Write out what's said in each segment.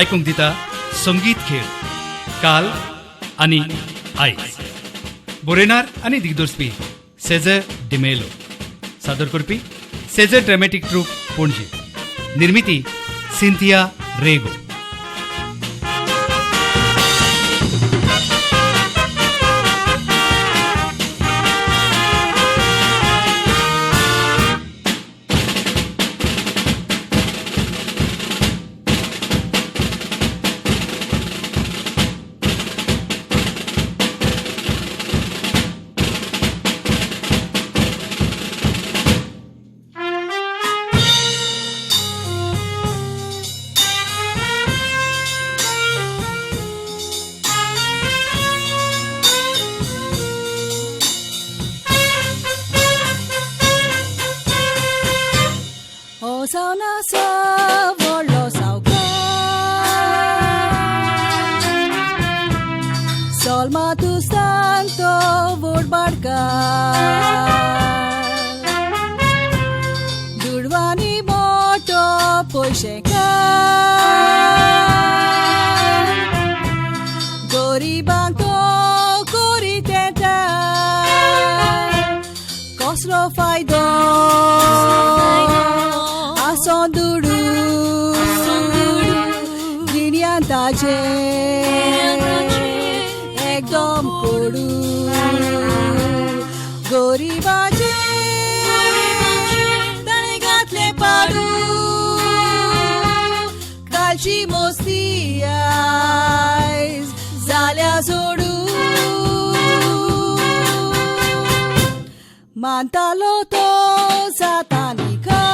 आयकूंक दिता संगीत खेळ काल आनी आयज. बरयणार आनी दिग्दर्शपी सेजर डिमेलो, सादर करपी सेजर ड्रॅमॅटीक ट्रूप, पणजी. निर्मिती सिंथिया रेगो. हो जावन आसा व्हडलो सावकार, सोलमा तुस्तान तो व्हड बाडकार, दुडवांनी मोटो पयशेकार, गरिबांक तो करीत येता, कसलो फायदो आसों दुडू गिन्यान ताजें एकदम कोडू, गरिबाचें ताणें घातलें पाडू, कालची मस्ती आयज जाल्या सोडू, मानतालो तो सातानिका,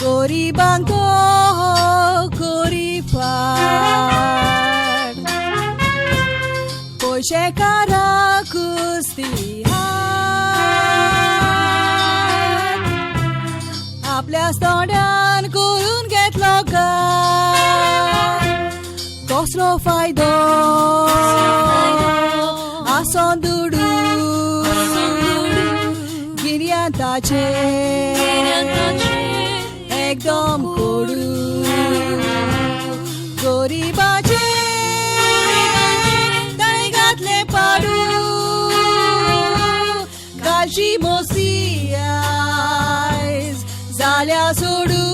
गरिबांक तो करी फाट, पयशेकाराक कुस्ती हात, आपल्या तोंडान करून घेतलो काय, कसलो फायदो आसों दुडू गिन्यान ताचें एकदम कोडू, गरिबाचें ताणें घातलें पाडू, कालची मस्ती आयज जाल्या सोडू,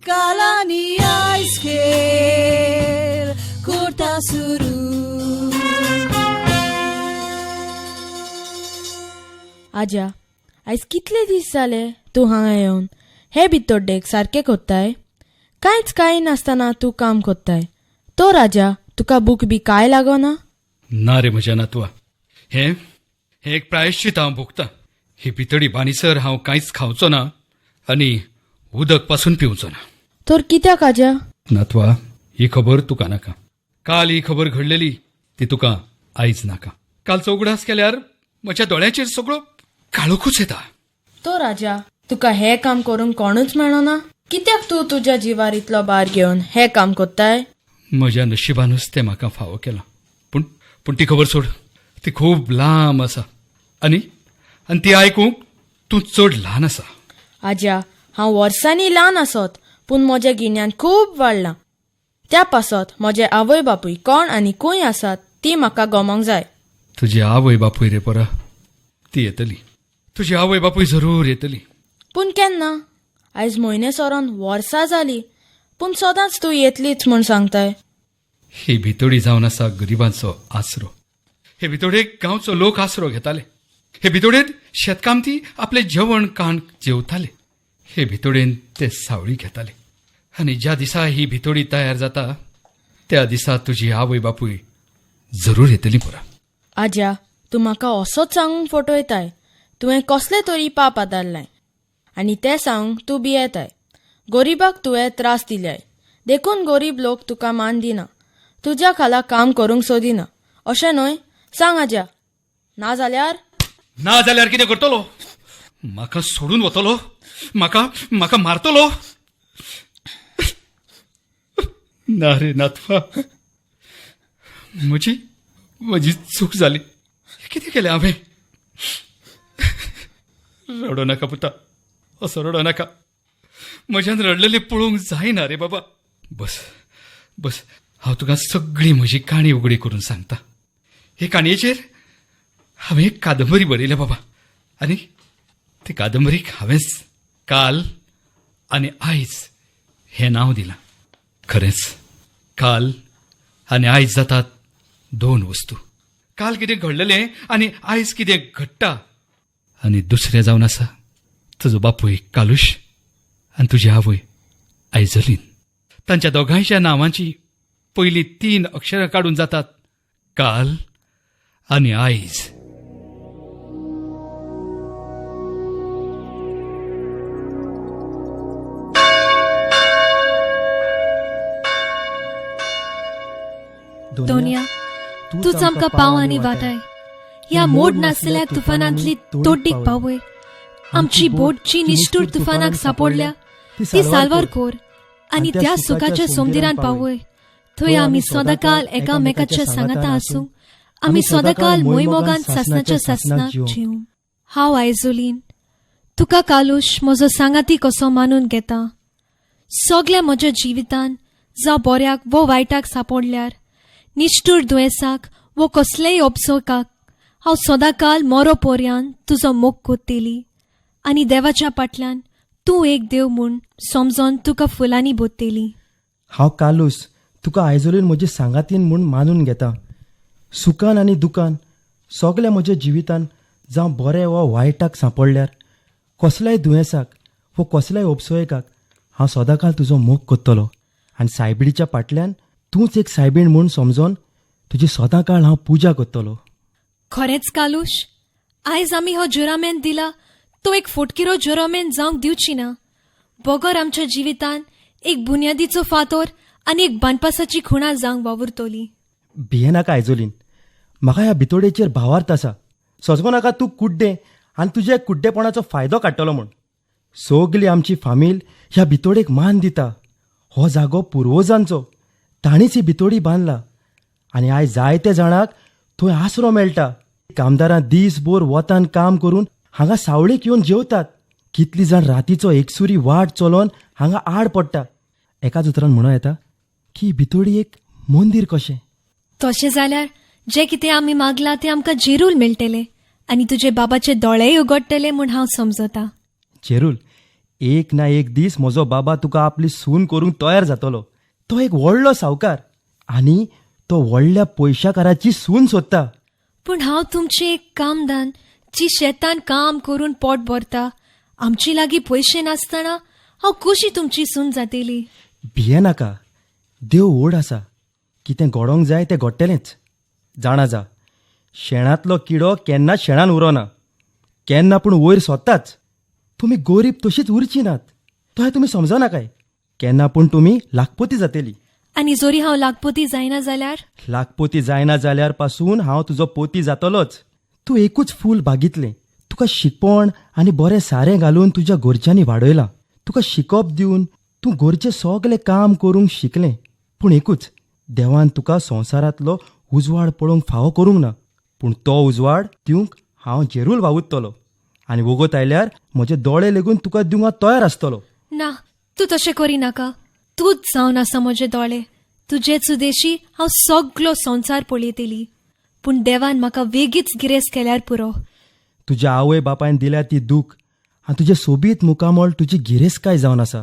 कालानी आयज खेळ करता सुरू. आज्या, आयज कितले दीस जाले तूं हांगा येवन हे भितोड्डेक सारकें कोत्ताय? कांयच कांय नासतना तूं काम कोत्ताय तो राजा, तुका बूक बी कांय लागना? ना रे म्हज्या नातवा, हें हें एक प्रायश्चित हांव भोगतां. ही भितडी बांदीसर हांव कांयच खावचो ना आनी उदक पासून पिवचो ना. तर कित्याक आज्या? नातवा, ही खबर तुका नाका. काल ही खबर घडलेली ती तुका आयज नाका. कालचो उगडास केल्यार म्हज्या दोळ्यांचेर सगळो काळोखूच येता. तो राजा, तुका हें काम करूंक कोणूच मेळना? कित्याक तूं तुज्या जिवार इतलो भार घेवन हें काम कोत्ताय? म्हज्या नशिबानूच तें म्हाका फावो केलां. पूण पूण ती खबर सोड, ती खूब लांब आसा आनी आनी ती आयकूंक तूं चड ल्हान आसा. आज्या, हांव वर्सांनी ल्हान आसत पूण म्हजें गिन्यान खूब वाडलां. त्या पासत म्हजे आवय बापूय कोण आनी खंय आसात ती म्हाका गमोंक जाय. तुजी आवय बापूय रे पोरा, ती येतली. तुजी आवय बापूय जरूर येतली. पूण केन्ना? आयज म्हयने सरोन वर्सां जालीं, पूण सदांच तूं येतलीच म्हूण सांगताय. ही भितोडी जावन आसा गरिबांचो आसरो. हे भितोडेक गांवचो लोक आसरो घेताले. हे भितोडेंत शेतकामती आपलें जेवण खाण जेवताले. हे भितोडेन ते सावळी घेताले. आनी ज्या दिसा ही भितोडी तयार जाता त्या दिसा तुजी आवय बापूय जरूर येतली पोरा. आज्या, तूं म्हाका असोच सांगूंक फटयताय. तुवें कसलें तरी पाप आदारलें आनी तें सांगूंक तूं भियेताय. गरिबाक तुवें त्रास दिल्याय, देखून गरीब लोक तुका मान दिना, तुज्या खाला काम करूंक सोदिना, अशें न्हय? सांग आज्या, नाजाल्यार ना जाल्यार कितें करतलो? म्हाका सोडून वतलो? म्हाका म्हाका मारतलो? ना रे नातवा, म्हजी म्हजी चूक जाली. कितें केलें हांवें? रडो नाका पुता, असो रडो नाका. म्हज्यान रडलेलें पळोवंक जायना रे बाबा. बस बस, हांव तुका सगळी म्हजी काणी उगडी करून सांगता. हे काणयेचेर हांवें एक कादंबरी बरयल्या बाबा, आनी ते कादंबरीक हांवेंच काल आनी आयज हें नांव दिलां. खरेंच काल आनी आयज जातात दोन वस्तू. काल कितें घडलेलें आनी आयज कितें घडटा. आनी दुसरें जावन आसा तुजो बापूय कालूश आनी तुजी आवय आयजलीन. तांच्या दोगांयच्या नांवांची पयलीं 3 अक्षरां काडून जातात काल आनी आयज. दोनिया, तूच आमकां पाव आनी वाटाय. ह्या मोड नासलेल्या तुफानांतली तोडीक पावय. आमची बोट जी निश्ठूर तुफानाक सापडल्या ती साल्वार कोर आनी त्या सुखाच्या सोमदिरान पावय. थंय आमी सदांकाल एकामेकाच्या सांगाता आसूं. आमी सदांकाल मोयमोगान सासनाच्या सासनाक जिवं. हांव आयजोलीन तुका कालूश म्हजो सांगाती कसो मानून घेता. सगल्या म्हज्या जिवितान जावं बऱ्याक वो वायटाक सापडल्यार, निश्ठूर दुयेंसाक वो कसलेय अपसोकाक हांव सदांकाल मोरो पोरयान तुजो मोग कोत्तेली आनी देवाच्या पाटल्यान तूं एक देव म्हूण समजोन तुका फुलांनी बोत्तेली. हांव कालूस तुका आयजोलीन म्हजी सांगातीन म्हूण मानून घेता. सुखान आनी दुखान सगल्या म्हज्या जिवितान जावं बरें वा वायटाक सांपडल्यार, कसल्याय दुयेंसाक वो कसल्याय उपसोयकाक हांव सदांकाल तुजो मोग कोत्तलो आनी सायबिणीच्या पाटल्यान तूंच एक सायबीण म्हूण समजोन तुजी सदांकाळ हांव पुजा कोत्तलो. खरेंच कालूश, आयज आमी हो जुरामेंत दिला तो एक फोटकिरो जुरामेंत जावंक दिवची ना. बगर आमच्या जिवितान एक बुन्यादीचो फातोर आनी एक बांदपासाची खुणा जावंक वावुरतली. भियेनाका आयजोलीन, म्हाका ह्या भितोडेचेर भावार्थ आसा. सजगो नाका तूं कुड्डें आनी तुज्या कुड्डेपणाचो फायदो काडटलो म्हूण. सगली आमची फामील ह्या भितोडेक मान दिता. हो जागो पुर्वजांचो, ताणीच ही भितोडी बांदला आनी आयज जायते जाणांक थंय आसरो मेळटा. कामदारां दीसभर वतान काम करून हांगा सावळेक येवन जेवतात. कितली जाण रातीचो एकसुरी वाट चलोवन हांगा आड पडटा. एकाच उतरान म्हणूं येता की भितोडी एक मंदीर कशें. तशें जाल्यार जें कितें आमी मागलां तें आमकां जेरूल मेळटलें आनी तुजे बाबाचे दोळेय उगडटले म्हूण हांव समजता. जेरूल, एक ना एक दीस म्हजो बाबा तुका आपली सून करूंक तयार जातलो. तो एक व्हडलो सावकार आनी तो व्हडल्या पयशाकाराची सून सोदता. पूण हांव तुमचें एक कामदान जी शेतान काम करून पोट भरता. आमचे लागीं पयशे नासतना हांव कशी तुमची सून जातली? भियेनाका, देव व्हड आसा. कितें घडोवंक जाय तें घडटलेंच. जाणा जा, शेणांतलो किडो केन्नाच शेणान उरोना, केन्ना पूण वयर सोदताच. तुमी गरीब तशीच उरची नात, तो हें तुमी समजनाकाय. केन्ना पूण तुमी लाखपती जातली. आनी जोरी हांव लाखपती जायना जाल्यार? लाखपती जायना जाल्यार पासून हांव तुजो पोती जातलोच. तूं एकूच फूल बागीतलें. तुका शिकपण आनी बरें सारें घालून तुज्या घरच्यांनी वाडयलां. तुका शिकप दिवन तूं घरचें सगलें काम करूंक शिकलें. पूण एकूच, देवान तुका संवसारांतलो उजवाड पळोवंक फावो करूंक ना. पूण तो उजवाड दिवंक हांव जेरूल वावुरतलो आनी वगत आयल्यार म्हजे दोळे लेगून तुका दिवंक हांव तयार आसतलो. ना, तूं तशें करिनाका. तूंच जावन आसा म्हजे दोळे. तुजेच उदेशी हांव सगलो संवसार पळयतली. पूण देवान म्हाका वेगीच गिरेस्त केल्यार पुरो. तुज्या आवय बापायन दिल्या ती दूख आनी तुजें सोबीत मुखामळ तुजी गिरेस्तकाय जावन आसा.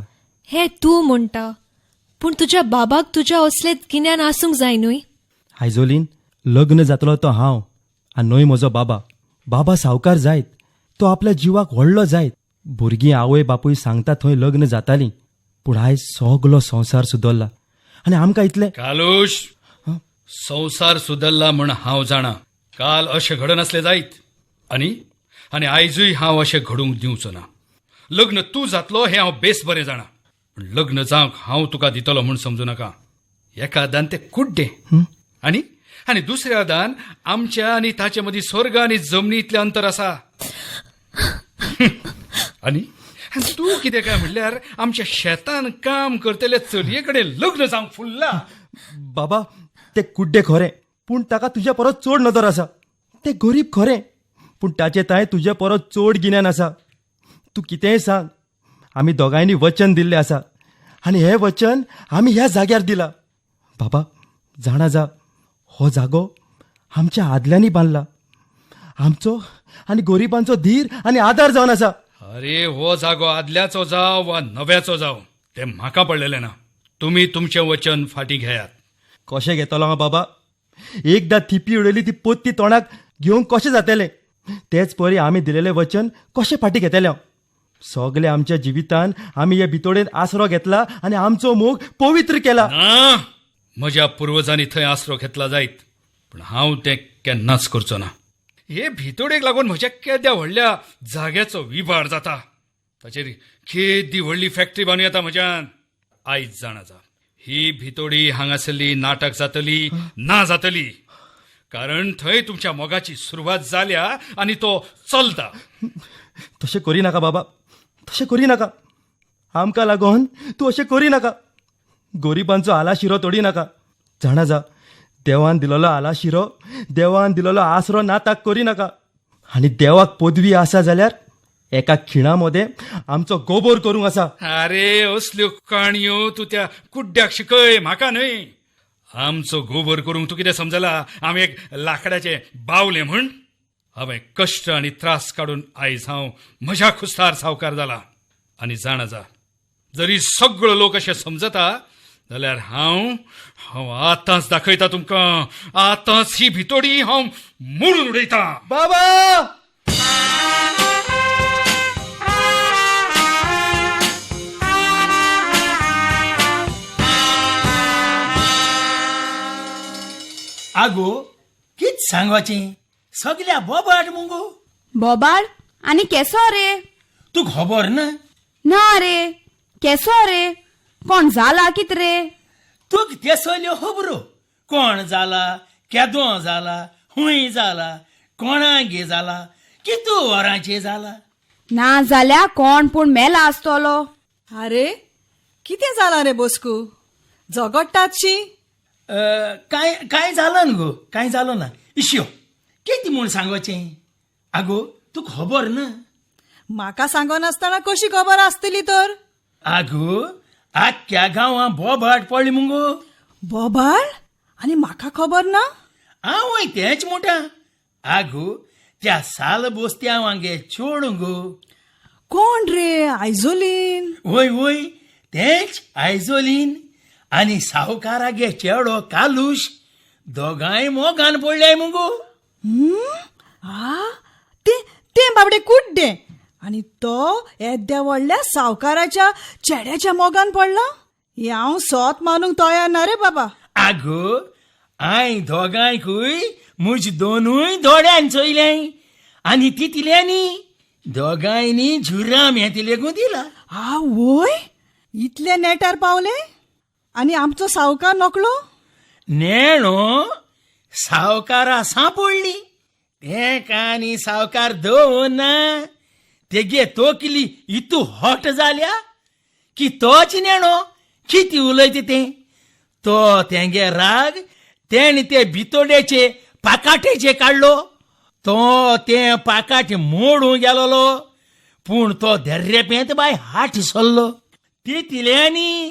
हें तूं म्हणटा, पूण तुज्या बाबाक तुज्या असलें गिन्यान आसूंक जाय न्हय? आयजोलीन, लग्न जातलो तो हांव आनी न्हय म्हजो बाबा. बाबा सावकार जायत, तो आपल्या जिवाक व्हडलो जायत. भुरगीं आवय बापूय सांगता थंय लग्न जातालीं, पूण आयज सगलो संवसार सुदरला आनी आमकां इतलें. कालूश, संवसार सुदरला म्हण हांव जाणा. काल अशें घडनासलें जायत आनी आनी आयजूय हांव अशें घडूंक दिवचो ना. लग्न तूं जातलो हें हांव बेस बरें जाणा, पूण लग्न जावंक हांव तुका दितलो म्हूण समजू नाका. एका दान तें कुड्डें आनी आनी दुसऱ्या दान आमच्या आनी ताचे मदीं स्वर्ग आनी जमनी इतलें अंतर आसा. आनी तूं कितें काय म्हणल्यार आमच्या शेतान काम करतले चलये कडेन लग्न जावंक फुल्ला. बाबा, ते कुड्डे खरें, पूण ताका तुज्या परस चड नदर आसा. ते गरीब खरें, पूण ताचे ताय तुजे परस चड गिन्यान आसा. तूं कितेंय सांग, आमी दोगांयनी वचन दिल्लें आसा आनी हें वचन आमी ह्या जाग्यार दिलां. बाबा जाणा जा, हो जागो आमच्या आदल्यांनी बांदला, आमचो आनी गोरिबांचो धीर आनी आदार जावन आसा. अरे हो जागो आदल्याचो जावं वा नव्याचो जावं तें म्हाका पडलेलें ना. तुमी तुमचें वचन फाटीं घेयात. कशें घेतलो हांव बाबा? एकदां थिपी उडयली ती पोत्ती तोंडाक घेवंक कशें जातलें? तेच परी आमी दिलेलें वचन कशें फाटीं घेतलें हांव? सगळे आमच्या जिवितान आमी हे भितोडेन आसरो घेतला आनी आमचो मोग पवित्र केला. ना, म्हज्या पुर्वजांनी थंय आसरो घेतला जायत, पूण हांव तें केन्नाच करचो ना. हे भितोडेक लागून म्हज्या केद्या व्हडल्या जाग्याचो विभार जाता. ताचेर केदी व्हडली फॅक्टरी बांदू येता म्हज्यान. आयज जाणा जा, ही भितोडी हांगासरली नाटक जातली ना जातली, कारण थंय तुमच्या मोगाची सुरवात जाल्या आनी तो चलता. तशें करी नाका बाबा, तशें करी नाका. आमकां लागून तूं अशें करी नाका. गोरिबांचो आलाशिरो तोडी नाका. जाणा जा, देवान दिलेलो आलाशिरो, देवान दिलेलो आसरो नाताक करी नाका. आनी देवाक पदवी आसा जाल्यार एका खिणा मदें आमचो गोबोर करूंक आसा. अरे असल्यो काणयो तूं त्या कुड्ड्याक शिकय, म्हाका न्हय. आमचो गोबर करूंक तूं कितें समजला? आमी एक लाकडाचें बावलें म्हण? हांवें कश्ट आनी त्रास काडून आयज हांव म्हज्या खुस्तार सावकार जाला. आनी जाणा जा, जरी सगळो लोक अशें समजता जाल्यार हांव हांव आतांच दाखयता तुमकां. आतांच ही भितोडी हांव मोडून उडयता. बाबा! आगो कित सांगवाचें, सगल्या बोबाट मुगो. बोबाळ आनी केसो रे? तूं खबर ना? ना रे, केसो रे? कोण जाला कित रे? तुक ते सगल्यो खबरो, कोण जाला, केदो जाला, हुंय जाला, कोणागे जाला, कितू वरांचे जाला. ना जाल्या कोण पूण मेला आसतलो. आरे कितें जालां रे बोस्कू, झगडटात शी? काय काय जालां न्हू गो, कांय जालो ना. इश्यो कितें म्हूण सांगोचें? आगो तुका खबर ना? म्हाका सांगनासतना कशी खबर आसतली तर? आगो आख्ख्या गांवां बोबाट पडली मुगो. बोबाळ? आनी म्हाका खबर ना? हांवूय तेंच म्हणटा. आगो त्या साल बोस्त्यांवांगे चोड गो. कोण रे? आयजोलीन? वय वय तेंच आयजोलीन आनी सावकारागे चेडो कालूश दोगांय मोगान पडल्याय मुगो. आ तें तें बाबडे कुड्डें आनी तो येद्या व्हडल्या सावकाराच्या चेड्याच्या मोगान पडला. हें हांव सोत मानूंक तयार ना रे बाबा. आगो हांय दोगांयकूय म्हज दोनूय दोळ्यान चोयल्याय आनी तितल्यांनी दोगांयनी जुराम हें तिलेगू दिला. आवय, इतले नेटार पावले आनी आमचो सावकार नकलो? नेणो सावकारा सांपडली तेका आनी सावकार दवरना. तेगे तोकली इतू हॉट जाल्या की तोच नेणो कितें उलयता तें. तो तेंगे राग तेणे ते भितोडेचे पाकाटेचे काडलो. तो तें पाकाट मोडूंक गेलोलो, पूण तो धर्रेपेंत बाय हाट सरलो. तितल्यांनी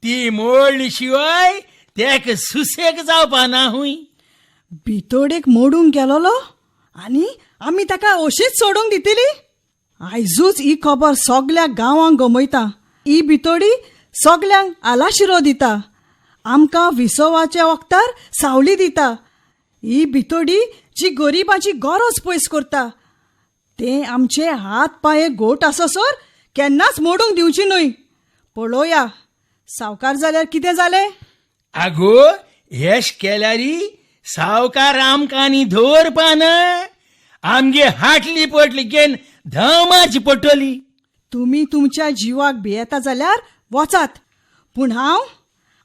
ती मोडली शिवाय तेका सुसेग जावपा ना हुंय. भितोडेक मोडूंक गेलोलो आनी आमी ताका अशीच सोडूंक दितली? आयजूच ही खबर सगल्या गांवांक गमयता. ही भितोडी सगल्यांक आलाशिरो दिता, आमकां विसवाच्या वखदार सावली दिता. ही भितोडी जी गरिबांची गरज पयस करता, ते आमचे हात पांये गोट आससर केन्नाच मोडूंक दिवची न्हय. पळोवया सावकार जाल्यार कितें जालें. आगो येश केल्यारी सावकार आमकां आनी दवरपा ना. आमगे हाटली पडली घेन धांव मारची पडटली. तुमी तुमच्या जिवाक भियेता जाल्यार वचात, पूण हांव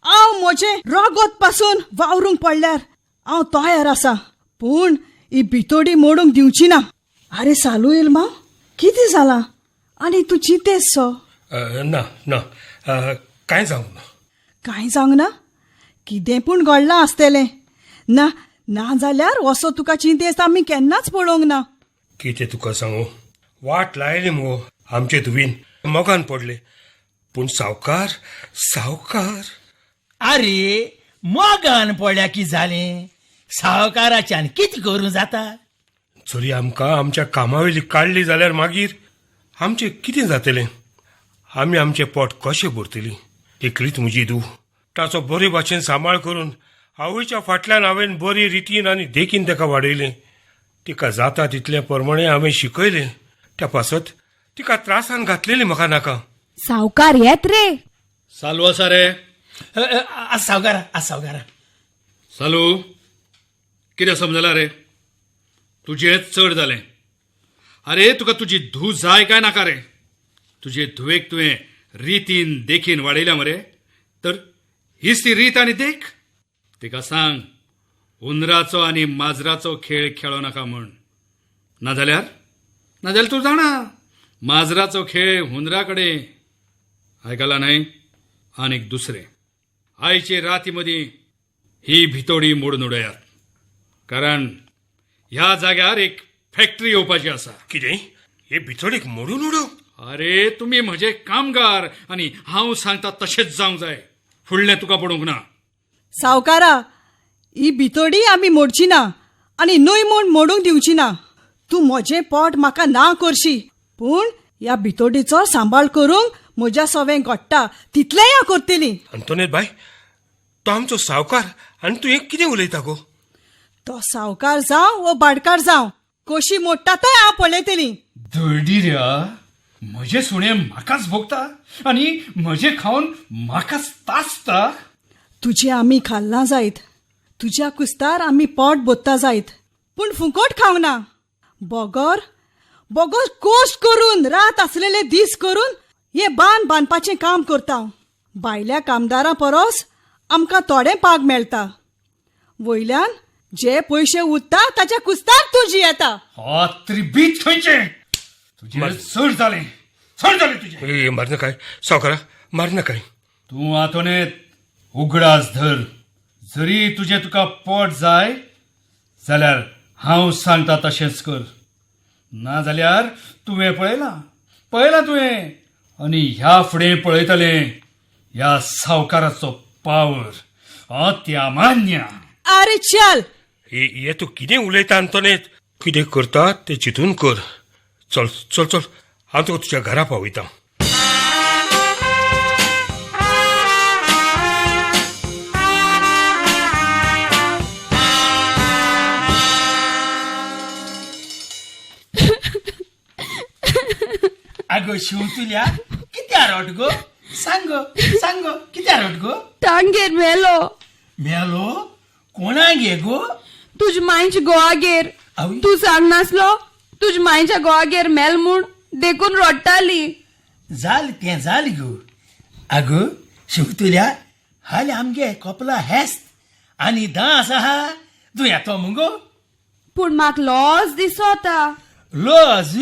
हांव म्हजें रगत पासून वावरूंक पडल्यार हांव तयार आसा, पूण ही भितोडी मोडूंक दिवची ना. आरे सालू इल्मा, कितें जालां आनी तूं चिंतेस सो? ना ना, कांय जावंक ना. कांय जावंक ना? कितें पूण घडलां आसतलें. ना ना जाल्यार असो तुका चिंतेस्त आमी केन्नाच पळोवंक ना. कितें तुका सांगू, वाट लायली मुगो आमचे धुवीन मोगान पडले, पूण सावकार सावकार. अरे मोगान पडल्या की जालें, सावकाराच्यान कितें करूं जाता? जरी आमकां आमच्या कामावेली काडली जाल्यार मागीर आमचें कितें जातलें? आमी आमचें पोट कशें भरतली? एकलीच म्हजी धूव, ताचो बरे भाशेन सांबाळ करून आवयच्या फाटल्यान हांवें बरी रितीन आनी देखीन ताका वाडयलें. तिका जाता तितले प्रमाणे हांवें शिकयलें. त्या पासत तिका त्रासान घातलेली म्हाका नाका. सावकार येत रे. सालू आसा रे? आस सावकारा, आस सावकारा. सालू, कितें समजला रे? तुजें चड जालें. अरे तुका तुजी धूव जाय काय नाका रे? तुजे धुवेक तुवें रितीन देखीन वाडयल्या मरे, तर हीच ती रीत आनी देख. तिका सांग हुंदराचो आनी माजराचो खेळ खेळो नाका म्हण. नाजाल्यार नाजाल्यार तूं जाणा माजराचो खेळ हुंदरा कडेन. आयकला न्हय? आनीक दुसरें, आयचे राती मदीं ही भितोडी मोडून उडयात, कारण ह्या जाग्यार एक फॅक्टरी येवपाची आसा. कितें? हे भितोडीक मोडून उडोव? अरे तुमी म्हजे कामगार आनी हांव सांगता तशेंच जावंक जाय. फुडलें तुका पडूंक ना. सावकारा, ही भितोडी आमी मोडची ना आनी न्हय म्हूण मोडूंक दिवची ना. तूं म्हजें पोट म्हाका ना करशी, पूण ह्या भितोडीचो सांबाळ करूंक म्हज्या सवें घडटा तितलेंय हांव करतली. आंतोनेत बाय, तो आमचो सावकार आनी तूं हें कितें उलयता गो? तो सावकार जावं वो भाटकार जावं, कशी मोडटा तें हांव पळयतली. दळडिऱ्या, म्हजें सुणें म्हाकाच भोगता आनी म्हजें खावन म्हाकाच तासता. तुजें आमी खाल्लां जायत, तुज्या कुस्तार आमी पोट भरता जायत, पूण फुकट खावंक ना. बगर बगर कोश्ट करून रात आसलेले दीस करून हे बांद बांदपाचें काम करता. भायल्या कामदारां परस आमकां थोडें पाग मेळटा. वयल्यान जे पयशे उरता ताच्या कुस्तार तूं जियेता. त्रिबीत खंयचें तुजें चड जालें, चड जालें तुजें. ए मार नाकाय सावकारा, मार नाकाय. तूं आंतोनेत उगडास धर, जरी तुजें तुका पोट जाय जाल्यार हांव सांगता तशेंच कर, ना जाल्यार तुवें पळयलां, पळयलां तुवें आनी ह्या फुडें पळयतलें ह्या सावकाराचो पावर. अत्यामान्य. अरे चल. हे तूं कितें उलयता आंतोनेत? कितें करता तें चिंतून कर. चल चल चल, हांव तुका तुज्या घरा पावयता. आगो शिंवतुल्या, कित्या रोट गो? सांग गो, सांग गो, कित्या रोट गो? तांगेर मेलो. मेलो? कोणागे गो? तुज मांयच्या गोवागेर. तूं सांग नासलो तुज मांयच्या गोवागेर मेल म्हूण, देखून रडटाली. जाल तें जाल गो. आगो शिंवतुल्या, हाल आमगे कपला हेस्त आनी दांस आहा, तूं येतो मुगो? पूण म्हाका लॉज दिसोता. लॉज?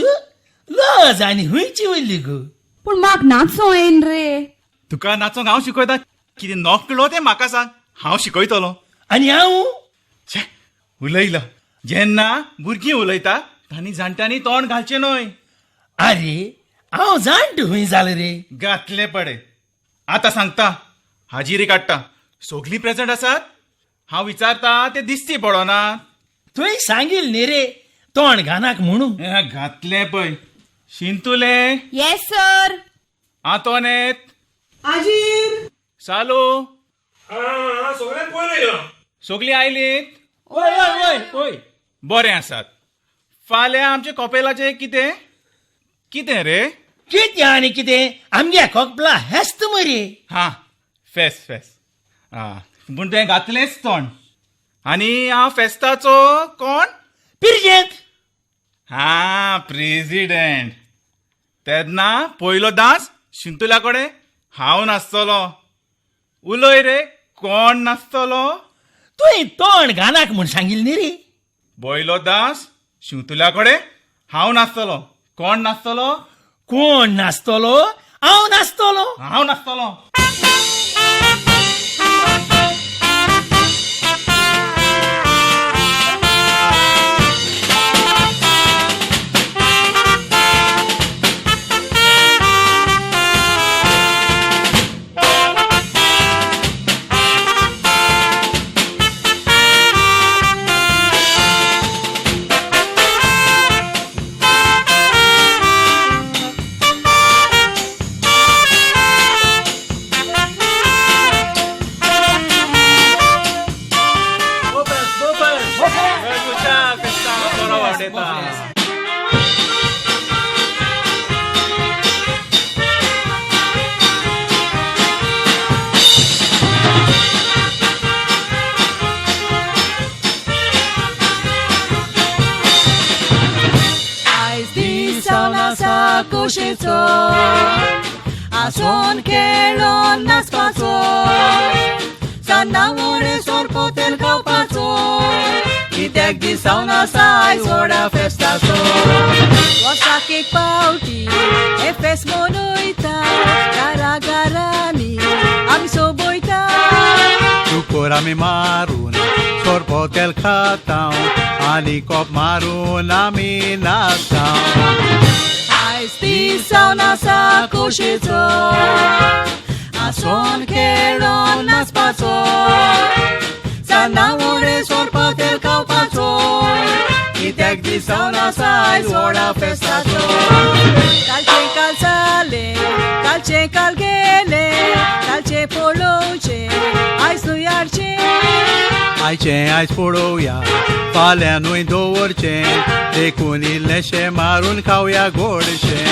लॉज आनी हुंयची उरली गो? पूण म्हाका नाचों येन रे. तुका नाचोंक हांव शिकयता. कितें नकळो तें म्हाका सांग, हांव शिकयतलो. आनी हांव? छे, उलयलो. जेन्ना भुरगीं उलयता तांणी जाणट्यांनी तोंड घालचें न्हय. आरे हांव जाणट हुंय जालें रे? घातले पडे. आतां सांगता, हाजिरी काडटा. सगलीं प्रेजंट आसात? हांव विचारता ते दिसती पडना. तुवें सांगील न्ही रे तोंड घानाक म्हणून. घातलें पळय. शिंतुलें. Yes sir. Antoinette. हाजीर. सालू. सगळ्यांक पळयलें. सगलीं आयलीं? वय वय वय वय. बरें आसात. फाल्यां आमच्या कपेलाचें कितें कितें रे? कितें आनी कितें? आमगे कोपला हेस्त मरे. हा, फेस फेस. आं, पूण तुवें घातलेंच तोंड. आनी हांव फेस्ताचो कोण? पिरजेंत. हा, प्रेजिडेंट. तेन्ना पयलो डांस शिंतुल्या कडेन हांव नाचतलो. उलय रे, कोण नाचतलो? तुवें तोंड घानाक म्हूण सांगिल्लें न्ही रे? पयलो डांस शिंतुल्या कडेन हांव नाचतलो. कोण नाचतलो? कोण नाचतलो? हांव नाचतलो. हांव नाचतलो. येता. आयज दीस जावन आसा खोशेचो, आसोन खेळोन नाचपाचो, सान्नां सोरपोतेल खावपाचो, कित्याक दीस जावन आसा आयज व्हडा फेस्ताचो. वर्साक एक पावटी हे फेस्त मनयता, घरा घरांनी आमी सोबयता. दुकोर आमी मारून सोरपोतेल खाता आनी कोप मारून आमी नाचता. आयज दीस जावन आसा खोशेचो, आसोन खेळोन नाचपाचो, सान्नां वडे सोरपोतेल खावपाचो, कित्याक दीस जावन आसा आयज व्हडा फेस्ताचो. कालचें काल जालें, कालचें काल गेलें, कालचें पळोवचें आयज न्हय हाडचें. आयचें आयज पळोवया, फाल्यां न्हय दवरचें, देखून इल्लेशें मारून खावया गोडशें.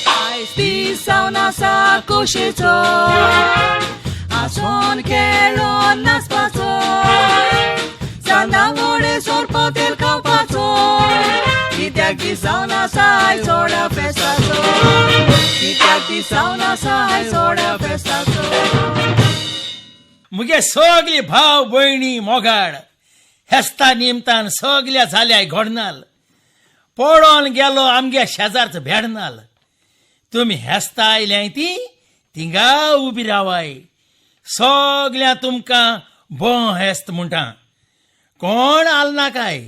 आयज दीस जावन आसा खोशेचो, आसोन खेळोन नाचपाचो, सान्नां वडे सोरपोतेल खावपाचो, कित्याक दीस जावन आसा आयज व्हडा फेस्ताचो. कित्याक दीस जावन आसा आयज व्हडा फेस्ताचो. मुगे सगली भाव भयणी मोगाड हेस्ता निमतान सगल्या जाल्याय घडनाल, पळोवन गेलो आमगे शेजारच भेडनाल. तुमी हेस्ता आयल्याय ती थिंगा उबी रावाय, सगल्या तुमकां बो हेस्त म्हणटा, कोण आल काय.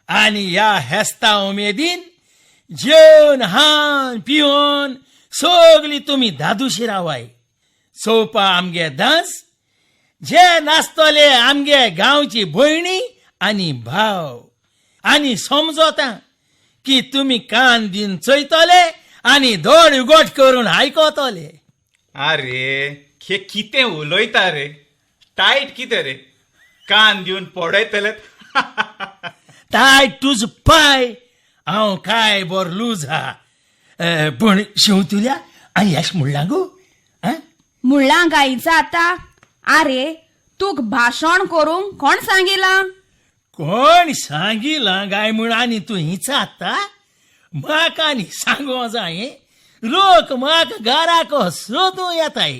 आनी ह्या हेस्ता उमेदीन जेवन हान पिवन सगली तुमी दादुशी रावाय. चोवपा आमगे डांस जे नाचतले आमगे गांवची भयणी आनी भाव, आनी समजता की तुमी कान दिवन चोयतले आनी दोळ उगट करून आयकतले. आरे हे कितें उलयता रे, टायट कितें रे, कान दिवन पडयतले. टायट तुज पाय, हांव काय बर लूज हा. पूण शेंवतुल्या आनी येश म्हणलां गो? म्हणलां गायचा आतां. आरे तुक भाशण करूंक कोण सांगिलां? कोण सांगिलां गाय म्हूण आनी तूं हिचाता म्हाका आनी सांगो जाय. लोक म्हाका घराक सोदूं येताय,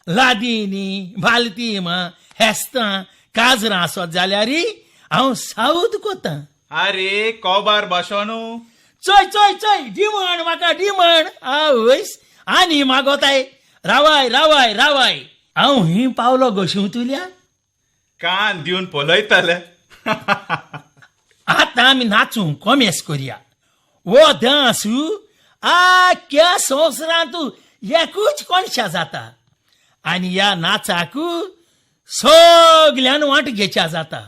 लादीनी बालतीमा हेस्तां काजरां आसत जाल्यार हांव सावद कोतां. आरे कोबार भाशण चोय चोय चोय डिमांड म्हाका डिमांड आवयस आनी मागोताय. रावाय रावाय रावाय, हांव ही पावलो गो शेंवतुल्या. कान दिवन पळयतले. आतां आमी नाचूंक कोमेस करया. हो डांस आख्या संवसारांत एकूच कोणशा जाता आनी ह्या नाचाक सगल्यान वांट घेवच्या जाता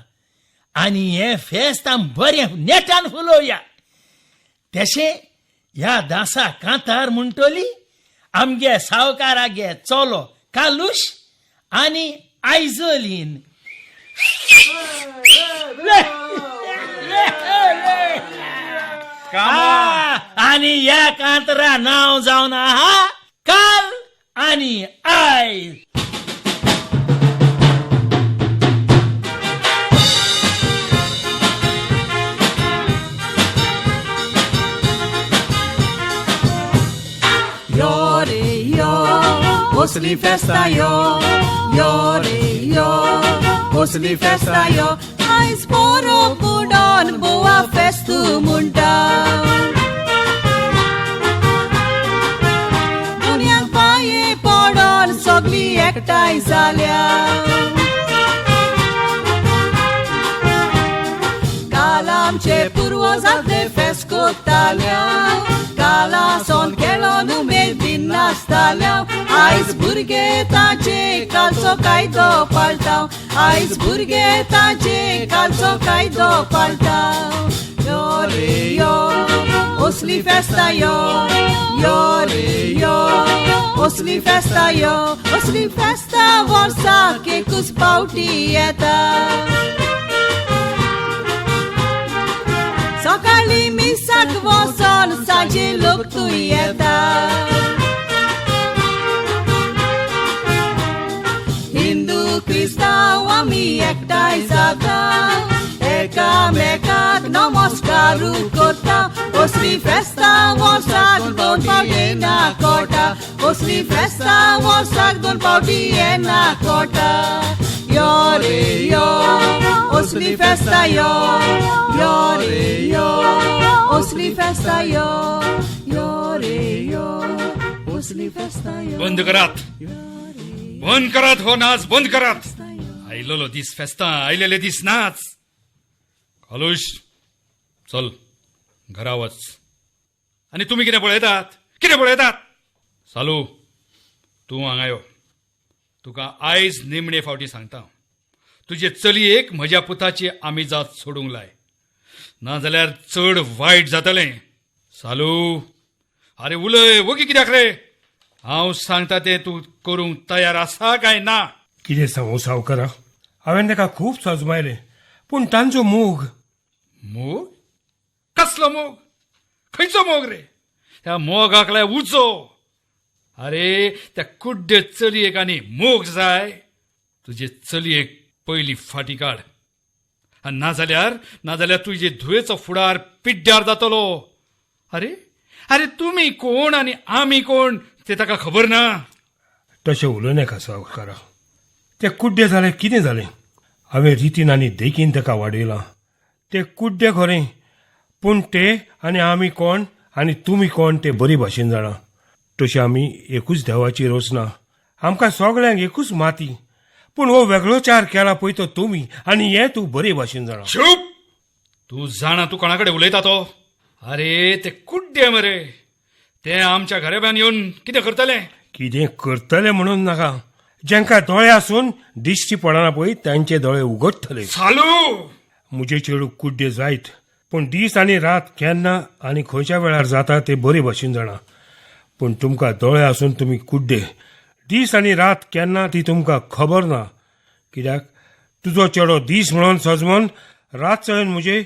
आनी हें फेस्त आमी बरें नेटान फुलोवया. तशें ह्या डांसा कांतार म्हणटली आमगे सावकारागे चलो कालूश आनी आयजलीन. आनी ह्या कांतरा नांव जावन आहा काल आनी आयज. यो रे यो असली फेस्ता यो, यो रे यो असली फेस्ता यो, आयज पोरो बुडोन बोवा फेस्तू म्हणटा, दुनियांक पांये पडोन सगली एकठांय जाल्या. काल आमचे पुर्वज आसले फेस्त कोत्ताल्या, काल आसोन खेळोन उमेदीन नाचताल्या. आयज भुरगे ताचे कालचो कायदो पाळटा, आयज भुरगे ताचे कालचो कायदो पाळटा. यो रे यो असली फेस्ता यो, यो रे यो असली फेस्ता यो, असली फेस्ता वर्साक एकूच पावटी येता. नाचूं येता. हिंदू क्रिस्तांव आमी एकठांय जाता, एकामेकाक नमस्कारू करता. असली फेस्तां वर्साक दोन फावटी येना कोटा, असली फेस्तां वर्साक दोन फावटी येना कोटा. यो रे यो असली फेस्तां यो, यो रे यो असली फेस्तां यो, यो रे यो असली फेस्तां यो. बंद करात, बंद करात हो नाच, बंद करात. आयलेलो दीस फेस्तां, आयलेले दीस नाच. कालूश चल घरा वच. आनी तुमी कितें पळयतात, कितें पळयतात? सालू तूं हांगा यो. तुका आयज निमणे फावटी सांगता, तुजे चलयेक म्हज्या पुताची आमिजाद सोडूंक लाय, नाजाल्यार चड वायट जातलें. सालू आरे उलय, वगी कित्याक रे? हांव सांगता तें तूं करूंक तयार आसा काय ना? कितें सांगू सावकारा, हांवें ताका खूब सजमायलें, पूण तांचो मोग. मोग? कसलो मोग? खंयचो मोग रे? त्या मोगाक लाय उजो. अरे त्या कुड्डे चलयेक आनी मोग जाय? तुजे चलयेक पयली फाटी काड, आनी नाजाल्यार नाजाल्यार तुजे धुवेचो फुडार पिड्ड्यार जातलो. अरे अरे तुमी कोण आनी आमी कोण ते ताका खबर ना. तशें उलोवं नाका सावकारा. ते कुड्डे जालें कितें जालें, हांवें रितीन आनी देखीन ताका वाडयलां. ते कुड्डे खरें, पूण ते आनी आमी कोण आनी तुमी कोण ते बरी भाशेन जाणा. तशें आमी एकूच देवाची रचना, आमकां सगळ्यांक एकूच माती, पूण हो वेगळो चार केला पळय तो तुमी, आनी हें तूं बरे भाशेन जाणा. चूप! तूं जाणा तूं कोणा कडेन उलयता तो? अरे ते कुड्डे मरे, ते आमच्या घराब्यान येवन कितें करतले? कितें करतले म्हणून नाका, जांकां दोळे आसून दिश्टी पडना पळय तांचे दोळे उगडटले. सालू म्हजे चेडूं कुड्डे जायत, पूण दीस आनी रात केन्ना आनी खंयच्या वेळार जाता ते बरे भाशेन जाणा. पूण तुमकां दोळे आसून तुमी कुड्डे, दीस आनी रात केन्ना ती तुमकां खबर ना. कित्याक तुजो चेडो दीस म्हणून सजमोन रात चोयन म्हजे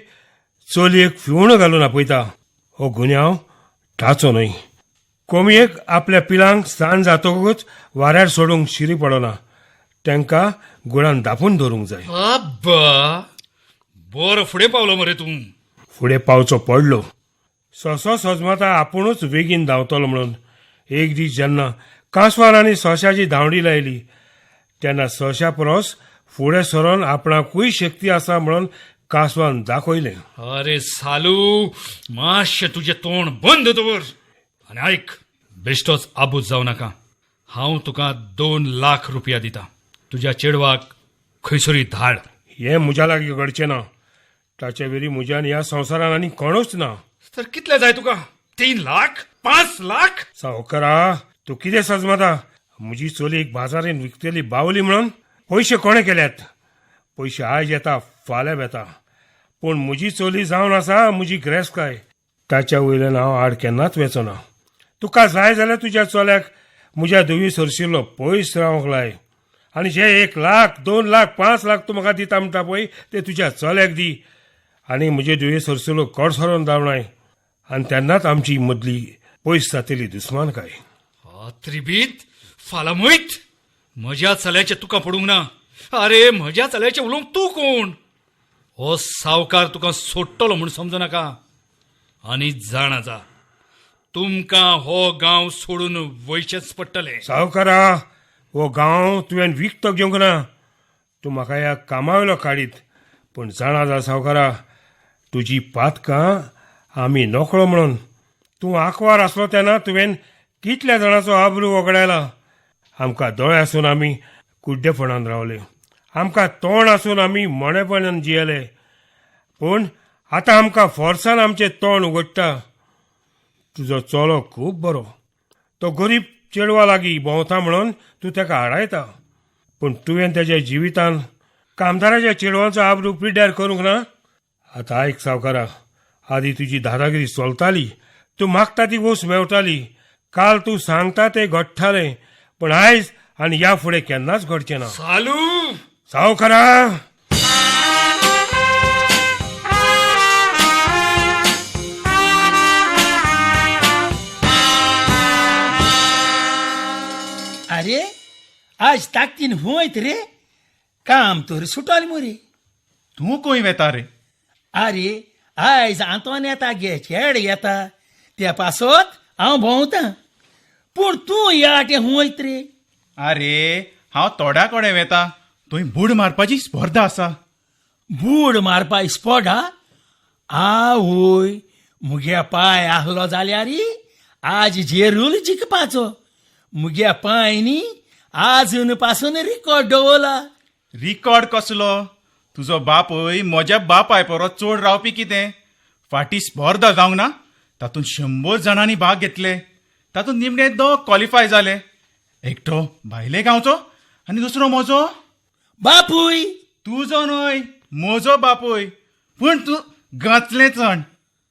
चलयेक फिवण घालून आपयता. हो गुन्यांव ताचो न्हय. कोंबयेक आपल्या पिलांक सांज जातकूच वाऱ्यार सोडूंक शिरी पडना, तांकां गुळान दापून दवरूंक जाय. आब्बा, बरो फुडें पावलो मरे तूं. फुडें पावचो पडलो. ससो सजमता आपुणूच बेगीन धांवतलो म्हणून. एक दीस जेन्ना कांसवान आनी सोंशाची धांवडी लायली तेन्ना सोंशा परस फुडें सरून आपणाकूय शक्ती आसा म्हणून कांसवान दाखयलें. अरे सालू मातशें तुजें तोंड बंद दवर आनी आयक, बेश्टोच आबूज जावं नाका. हांव तुका 2 लाख रुपया दिता, तुज्या चेडवाक खंयसरूय धाड. हें म्हज्या लागीं घडचें ना. ताचे वेरी म्हज्यान ह्या संवसारान आनी कोणूच ना. तर कितले जाय तुका? 3 लाख? 5 लाख? सावकारा तूं कितें सजमता? म्हजी चलयेक बाजारान विकतली बावली म्हणून पयशे कोणें केल्यात? पयशे आयज येता फाल्यां वेता, पूण म्हजी चली जावन आसा म्हजी गिरेस्तकाय, ताच्या वयल्यान हांव आड केन्नाच वेचो ना. तुका जाय जाल्यार तुज्या चल्याक म्हज्या धुवी सरशिल्लो पयस रावंक लाय, आनी जे 1 लाख 2 लाख 5 लाख तूं म्हाका दिता म्हणटा पळय ते तुज्या चल्याक दी, आनी म्हजे धुवे सरशिल्लो कडसरोन धांवणाय, आनी तेन्नाच आमची मदली पयस जातली दुस्मानकाय. त्रिबीत फाल्यां मोयत म्हज्या चल्याचें तुका पडूंक ना. अरे म्हज्या चल्याचें उलोवंक तूं कोण? हो सावकार तुका सोडटलो म्हूण समजू नाका. आनी जाणा जा, तुमकां हो गांव सोडून वयचेंच पडटलें. सावकारा हो गांव तुवें विकतो घेवंक ना, तूं म्हाका ह्या कामावेलो काडीत, पूण जाणा जा सावकारा, तुजी पातकां आमी नकळो म्हणून. तूं आंकवार आसलो तेन्ना तुवें कितल्या जाणांचो आबरू वगडायला. आमकां दोळे आसून आमी कुड्डेपणान रावले, आमकां तोंड आसून आमी मोनेपणान जियेले, पूण आतां आमकां फोर्सान आमचें तोंड उगडटा. तुजो चलो खूब बरो, तो गरीब चेडवा लागीं भोंवता म्हणून तूं ताका आडायता, पूण तुवें ताच्या जिवितान कामदाराच्या चेडवांचो आबरू पिड्ड्यार करूंक ना. आतां आयक सावकारा, आदी तुजी दादागिरी चलताली, तूं मागता ती वस्त मेवताली, काल तूं सांगता तें घडटालें, पूण आयज आनी ह्या फुडें केन्नाच घडचें ना. सालू सावकारा. आज ताकतीन हुंयत रे, काम तर सुटोल मुरे. तूं खंय वेता रे? आरे आयज आंतोन येता गे, चेड येता त्या पासत हांव भोंवतां, पूण तूं या ते हुंयत रे. आरे हांव तोड्या कडेन वेता, थंय बूड मारपाची स्पर्धा आसा. बूड मारपा स्पर्धा? आवय, मुगे पाय आहलो जाल्यार आज जेरूल जिखपाचो. मुगे पाय न्ही आजून पासून रिकॉर्ड दवरला. रिकॉर्ड कसलो? तुजो बापूय म्हज्या बापाय परस चड रावपी कितें? फाटीं स्पर्धा जावंक ना, तातूंत 100 जाणांनी भाग घेतले, तातूंत निमणे 2 क्वॉलिफाय जाले. एकटो भायले गांवचो आनी दुसरो म्हजो बापूय. तुजो न्हय, म्हजो बापूय. पूण तूं गांचलें चण.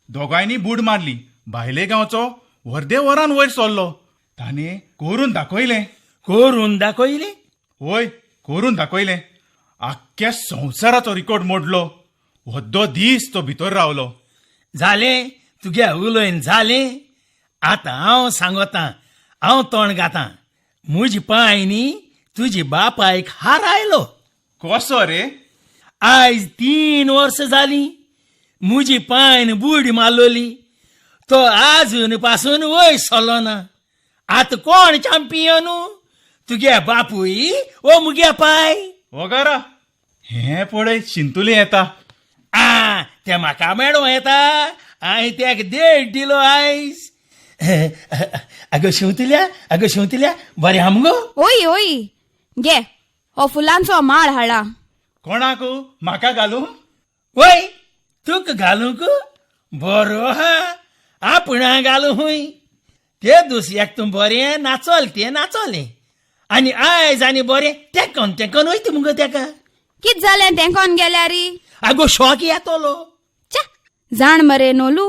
दोगांयनी बूड मारली. भायले गांवचो वर्दे वरान वयर सरलो, ताणें करून दाखयलें. करून दाखयलें? हय, करून दाखयलें. आख्ख्या संवसाराचो रिकॉर्ड मोडलो. व्हड्डो दीस तो भितर रावलो. जालें तुगे उलोयन जालें. आतां हांव सांगोतां, हांव तोंड घातां. म्हजी पांय न्ही तुजी बापायक हार आयलो. कसो रे? आयज 3 वर्सां जालीं म्हजी पांयन बुड मारलोली, तो आजून पासून वयर सरलो ना. आतां कोण चॅम्पियन? तुगे बापूय ओ मुगे पाय? वगरा हें पळय शिंतुली येता. आ ते म्हाका मेळों येता. हांवें तेका देड दिलो आयज. अगो शिंवतल्या, अगो शिंवतल्या, बरें आहा मुगो? ओय ओय, घे हो फुलांचो माळ हाडला. कोणाक? म्हाका घालूं? वय तुका घालूंक? बरो आहा, आपणा घालूं हूंय. ते दुसऱ्याक तूं बरें नाचोल तें नाचोलें, आनी आयज आनी बरें तेंकोन तेंकोन वयता मुगो तेका. कित जालें तेंकोन गेल्यार? आगो शॉक येतलो. च्या, जाण मरे नोलू,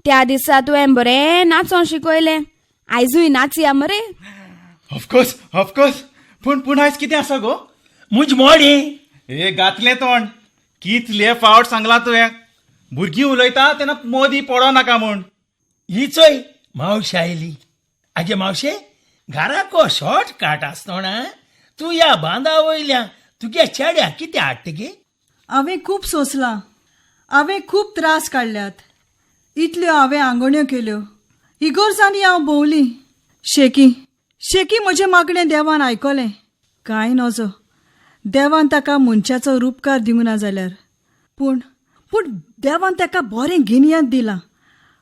त्या दिसा तुवें बरें नाचों शिकयलें, आयजूय नाचया मरे. Of course of course. पूण पूण आयज कितें आसा गो? मुज मोडें. ए गातलें तोंड, कितले फावट सांगलां तुवें, भुरगीं उलयता तेन्ना मोदी पडो नाका म्हूण. ही चोय मावशे आयली. आगे मावशे, घराको शॉर्ट काट आसतोणा तूं ह्या बांदा वयल्या तुगे चेड्या कितें हाडटा गे? हांवें खूब सोंसलां, हांवें खूब त्रास काडल्यात, इतल्यो हांवें आंगोण्यो केल्यो, इगोर्जांनी हांव भोंवली. शेकी शेकी म्हजें मागणें देवान आयकलें. कांय नजो, देवान ताका मनशाचो रुपकार दिवंक ना जाल्यार, पूण पूण देवान ताका बरें गिन्यान दिलां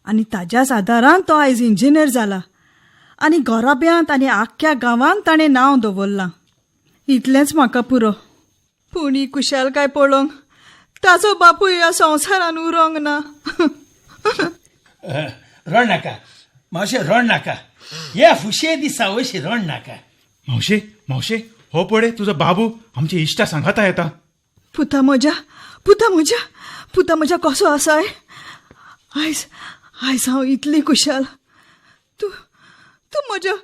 आनी ताज्याच आदारान तो आयज इंजिनियर जाला आनी घराब्यांत आनी आख्ख्या गांवांत ताणें नांव दवरलां. इतलेंच म्हाका पुरो. पूण ही खुशालकाय पळोवंक ताचो बापूय ह्या संवसारान उरोंक ना. रड नाका मावशे, रड नाका. ह्या फुशे दिसा अशी रड नाका. मावशे मावशे, हो पळय तुजो बाबू आमच्या इश्टा सांगाता येता. पुता म्हज्या, पुता म्हज्या, पुता म्हज्या कसो आसाय? आयज आयज हांव इतली खुशाल. तूं तूं म्हज्या,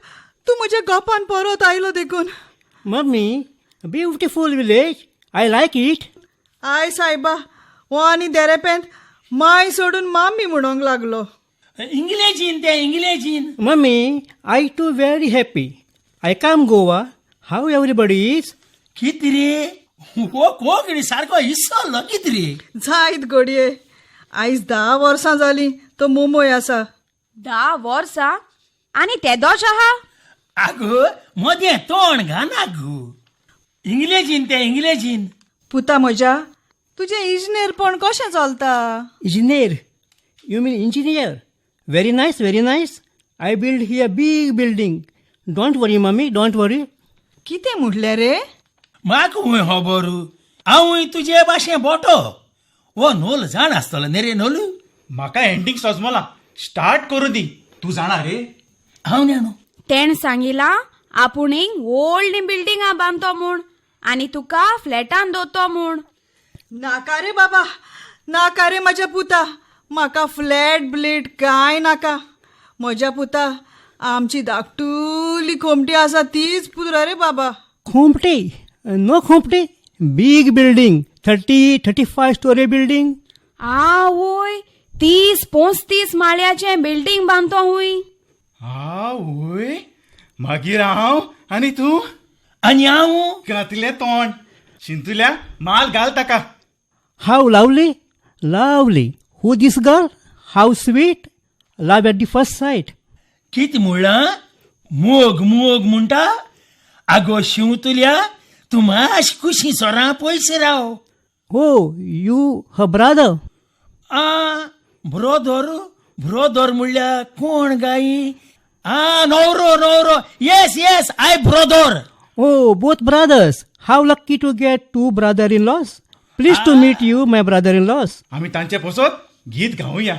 तूं म्हज्या गोपान परत आयलो देखून. Mummy, beautiful village, I like it. I सायबा, हो आनी देरेपेंत माय सोडून मामी म्हणूंक लागलो. इंग्लेजीन तें, इंग्लेजीन. Mummy, I too very happy. I come Goa. How everybody is? कित रे, हो कोंकणी सारको इसल्लो कित रे? जायत घडये. आयज 10 वर्सां जालीं तो मुंबय आसा. 10 वर्सां? आनी तेदोच आहा? आगो मदें तोंड घाना गो. इंग्लेजीन तें, इंग्लेजीन. पुता म्हज्या, तुजें इजनेरपण कशें चलता? इजनेर? You mean engineer? Very nice, very nice. I build here big building. Don't worry mummy, don't worry. कितें म्हटलें रे? म्हाका हूंय खबर, हांवूय तुजे भाशेन बोटो. हो नोल जाण आसतलो न्ही रे नोलू? म्हाका एंडींग सजमला, स्टार्ट करूं दी. तूं जाणा रे? हांव जाणो. तेणें सांगिलां आपूण एक व्हडली बिल्डिंगां बांदतो म्हूण आनी तुका फ्लॅटान दवरतो म्हूण. नाका रे बाबा, नाका रे म्हज्या पुता, म्हाका फ्लॅट ब्लेट कांय नाका. म्हज्या पुता, आमची धाकटुली खोमटी आसा तीच पुरो रे बाबा. खोमटी? नो खोमटी, big building, 30-35 storey building. आवय, 30-35 माळ्याचें बिल्डींग बांदतो हूंय. आवय, मागीर हांव आनी तूं? आनी हांव घातलें तोंड शिंतुल्या माल घाल ताका. How lovely, lovely. Who this girl? How sweet. Love at the first sight. कित म्हणलां? मोग मोग म्हणटा? आगो शिंवतुल्या, तूं माश कुशी सोरां पयस राव. Oh, you her brother. आ ब्रोदोर, ब्रोदोर म्हणल्यार कोण गाई? आ नवरो नवरो, yes yes, I brother. Oh, both brothers. How lucky to get two brother in laws. Please to meet you my brother in laws. आमी तांचे पसत गीत गावया.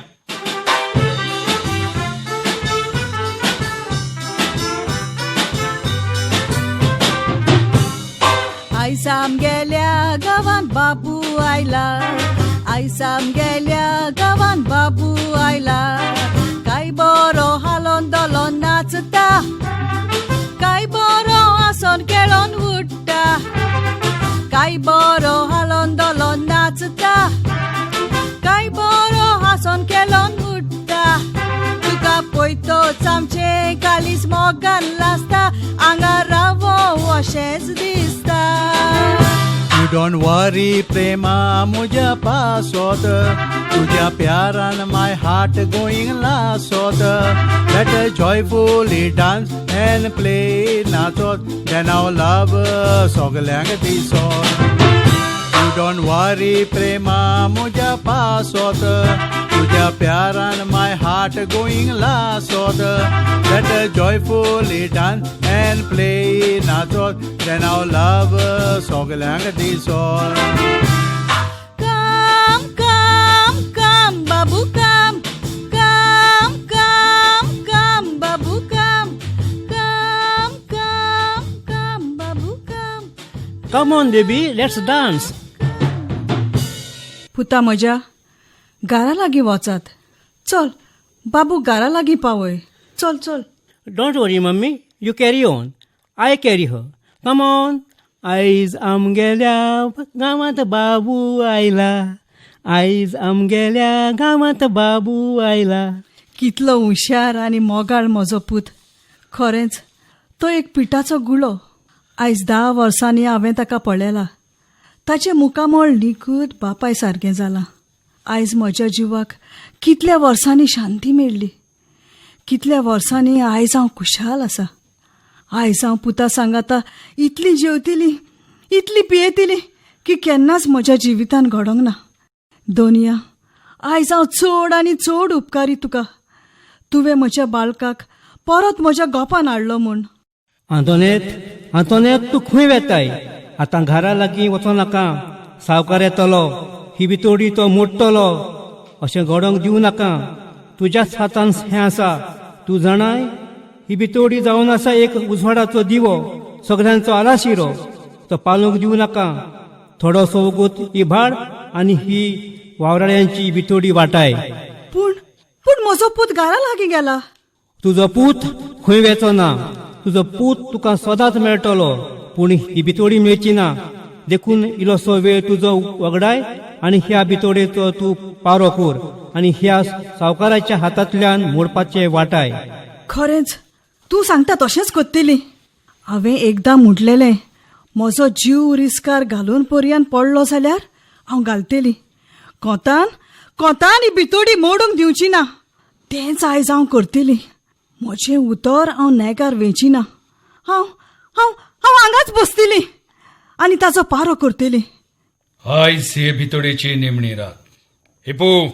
आयज आमगेल्या गांवान बाबू आयला, आयज आमगेल्या गांवान बाबू आयला. काय बरो हालोन दोलोन नाचता, काय बरो आसोन खेळोन उठ्ठा. काय बरो हालोन दोलोन नाचता, काय बरो हांसोन खेळोन उठ्ठा. तुका पळयतच आमचें कालीज मोगान लासता, हांगा रावो अशेंच दिसता. You don't worry प्रेमा मुझ्या पासोत, तुझ्या प्यारान my heart going लासोत. Let us joyfully dance and play नाचोत, then our love सगल्यांक दिसोत. You don't worry प्रेमा मुझ्या पासोत, तुझ्या प्यारान my heart going लासोत. Let us joyfully dance and play नाचोत, then our love सगल्यांक दिसोत. काम काम काम बाबू काम, काम काम काम बाबू काम, काम काम काम बाबू काम. Come on baby, let's dance. पुता म्हज्या, घरा लागीं वचात. चल बाबू, घरा लागीं पावय. चल चल. Don't worry mummy, you carry on, I carry her. Come on. आयज आमगेल्या गांवांत बाबू आयला, आयज आमगेल्या गांवांत बाबू आयला. कितलो हुशार आनी मोगाळ म्हजो पूत. खरेंच तो एक पिठाचो गुळो. आयज 10 वर्सांनी हांवें ताका पळयला. ताचें मुखामळ निकूत बापाय सारकें जालां. आयज म्हज्या जिवाक कितल्या वर्सांनी शांती मेळ्ळी. कितल्या वर्सांनी आयज हांव खुशाल आसा. आयज हांव पुता सांगाता इतली जेवतली, इतली पियेतली की केन्नाच म्हज्या जिवितान घडोंक ना. दोनिया, आयज हांव चड आनी चड उपकारी तुका. तुवें म्हज्या बाळकाक परत म्हज्या गोपान हाडलो म्हूण. आंतोनेत, आंतोनेत, तूं खंय वेताय? आतां घरा लागीं वचो नाका. सावकार येतलो, ही भितोडी तो मोडटलो. अशें घडोवंक दिवं नाका. तुज्याच हातान हें आसा. तूं जाणाय, ही भितोडी जावन आसा एक उजवाडाचो दिवो, सगळ्यांचो आलाशिरो. तो पालोवंक दिवं नाका. थोडोसो वगत ही भाड आनी ही वावराड्यांची भितोडी वाटाय. पूण पूण म्हजो पूत घरा लागीं गेला. तुजो पूत खंय वेचो ना. तुजो पूत तुका सदांच मेळटलो, पूण ही भितोडी मेळची ना. देखून इल्लोसो वेळ तुजो वगडाय आनी ह्या भितोडेचो तूं पारो कर आनी ह्या सावकाराच्या हातांतल्यान मोडपाचें वाटाय. खरेंच तूं सांगता तशेंच करतली. हांवें एकदां म्हटलेलें, म्हजो जीव रिस्कार घालून पर्यान पडलो जाल्यार हांव घालतली. कोतान कोतान ही भितोडी मोडूंक दिवची ना. तेंच आयज हांव करतली. म्हजें उतर हांव नेगार वेची ना. हांव हांव हांव हांगाच बसतली आनी ताचो पारो करतली. आयज हे भितोडेची निमणी रात. हिपू,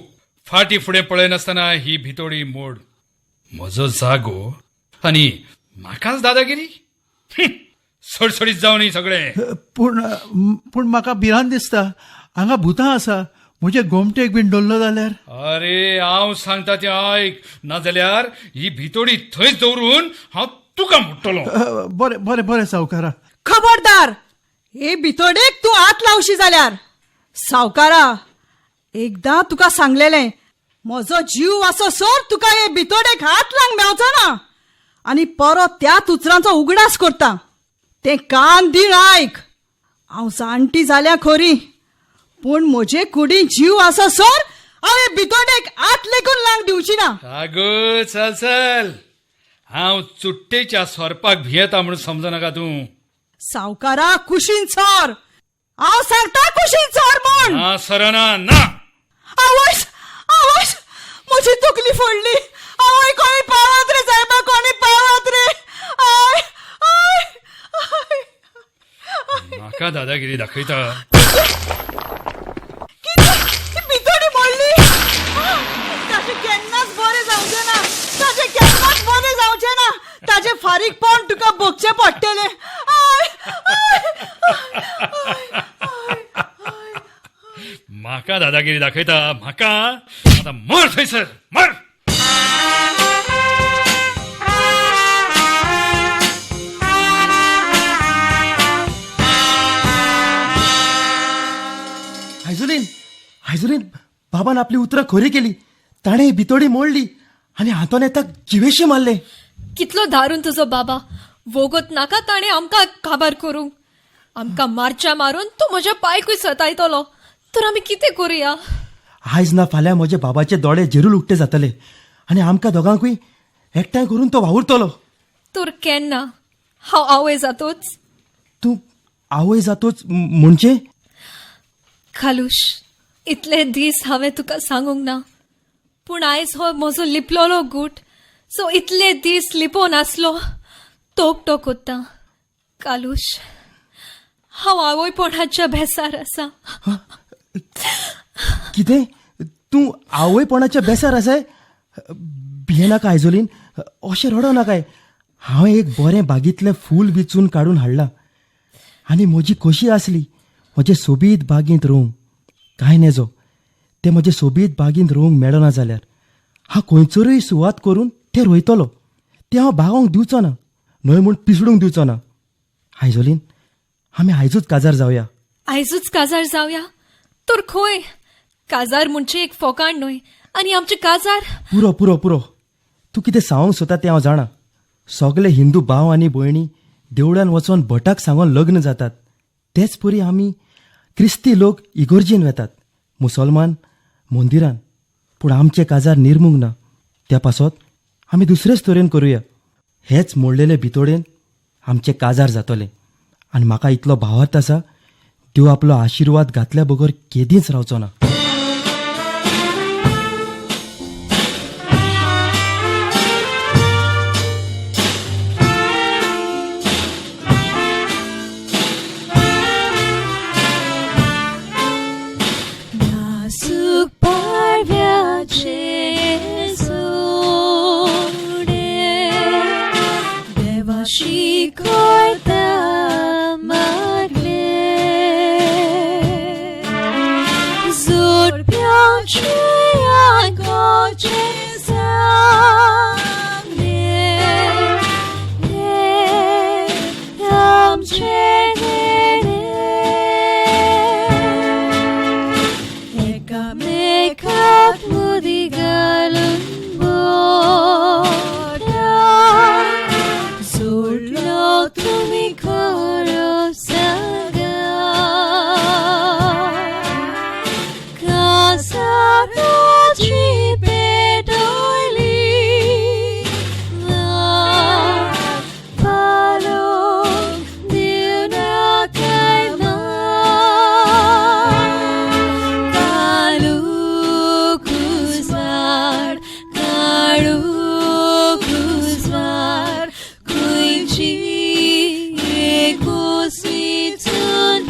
फाटी फुडें पळयनासतना ही भितोडी मोड. म्हजो जागो आनी म्हाकाच दादागिरी. सडसडीत जावन सगळें. पूण पूण म्हाका भिरांत दिसता. हांगा भुतां आसा. म्हजे गोमटेक बीन डोल्लो जाल्यार? अरे हांव सांगता तें आयक, नाजाल्यार ही भितोडी थंयच दवरून हांव तुका मोडटलो. बरें बरें बरें सावकारा. खबरदार, हे भितोडेक तूं हात लावशी जाल्यार. सावकारा, एकदां तुका सांगलेलें, म्हजो जीव आसो सर तुका हे भितोडेक हात लावंक मेवचो ना. आनी परत त्याच उतरांचो उगडास करता. तें कान दिवन आयक. हांव जाणटी जाल्या खरी, पूण म्हजे कुडीन जीव आसा सर हांव हे भितोडेक हात लेगून लावंक दिवची ना. आगो चल चल, हांव चुट्टेच्या सोरपाक भियेता म्हणून समजनाका तूं. सावकारा कुशीन सर, हांव सांगता कुशीन सर म्हूण. ना सरना ना. आवय आवय, म्हजी तकली फोडली. आवय, कोणी पावात रे सायबा, कोणी पावात रे. I I I. म्हाका दादागिरी दाखयता? भितोडी मोडली. ताजें केन्नाच बरें जावचें ना, ताजें केन्नाच बरें जावचें ना. ताजें फारीकपण तुका भोगचें पडटलें. I I. म्हाका दादागिरी दाखयता म्हाका? आतां मर थंयसर मर. आयजुलीन, आयजुलीन, बाबान आपली उतरां खरी केली. ताणें भितोडी मोडली आनी आंतोनेताक जिवेशी मारलें. कितलो दारून तुजो बाबा. वोगोत नाका ताणें आमकां काबार करूंक. आमकां मारच्या मारून तो म्हज्या पायकूय सतायतलो. तर आमी कितें करुया? आयज ना फाल्यां म्हजे बाबाचे दोळे जेरूल उक्ते जातले आनी आमकां दोगांकूय एकठांय करून तो वावुरतलो. तर केन्ना हांव आवय जातोच? तूं आवय जातोच म्हणजे? खालूश, इतले दीस हांवें तुका सांगूंक ना, पूण आयज हो म्हजो लिपलोलो गूट सो इतले दीस लिपोवन आसलो तो उक्तो कोत्ता. कालूश, हांव आवयपणाच्या बेसार आसा. कितें? तूं आवयपणाच्या बेसार आसाय? भियेनाका आयजोलीन, अशें रडो नाकाय. हांवें एक बरें बागींतलें फूल विंचून काडून हाडलां आनी म्हजी खोशी आसली म्हजे सोबीत बागींत रोवंक. कांय नेजो, तें म्हजे सोबीत बागींत रोवंक मेळना जाल्यार हांव खंयसरूय सुवात करून तें रोयतलो. तें हांव बागोवंक दिवचो ना, न्हय म्हूण पिसडूंक दिवचो ना. आयजोलीन, आमी आयजूच काजार जावया. आयजूच काजार जावया? तर खंय? काजार म्हणजे एक फोकाण न्हय आनी आमचें काजार. पुरो पुरो पुरो, तूं कितें सांगूंक सोदता तें हांव जाणा. सगले हिंदू भाव आनी भयणी देवळान वचोन भटाक सांगोन लग्न जातात. तेच परी आमी क्रिस्ती लोक इगोर्जेन वेतात, मुसलमान मंदिरान. पूण आमचें काजार निर्मूंक ना. त्या पासत आमी दुसरेच तरेन करुया. हेच मोडलेले भितोडेन आमचें काजार जातलें आनी म्हाका इतलो भावार्थ आसा, देव आपलो आशिर्वाद घातल्या बगर केदींच रावचो ना. नासूक पारव्याचें जोडे देवा शिकयता मागलें जोडप्याचें आगोचें सांगलें तें आमचें देणें. एकामेकाक मुदी घालून बोटां जोडलो तुमी खरो सांगा. कासाराची पेटयली पालोवंक दिवनाकाय काळूख उजवाड, काळूख उजवाड, खंयची एक वस्तीचून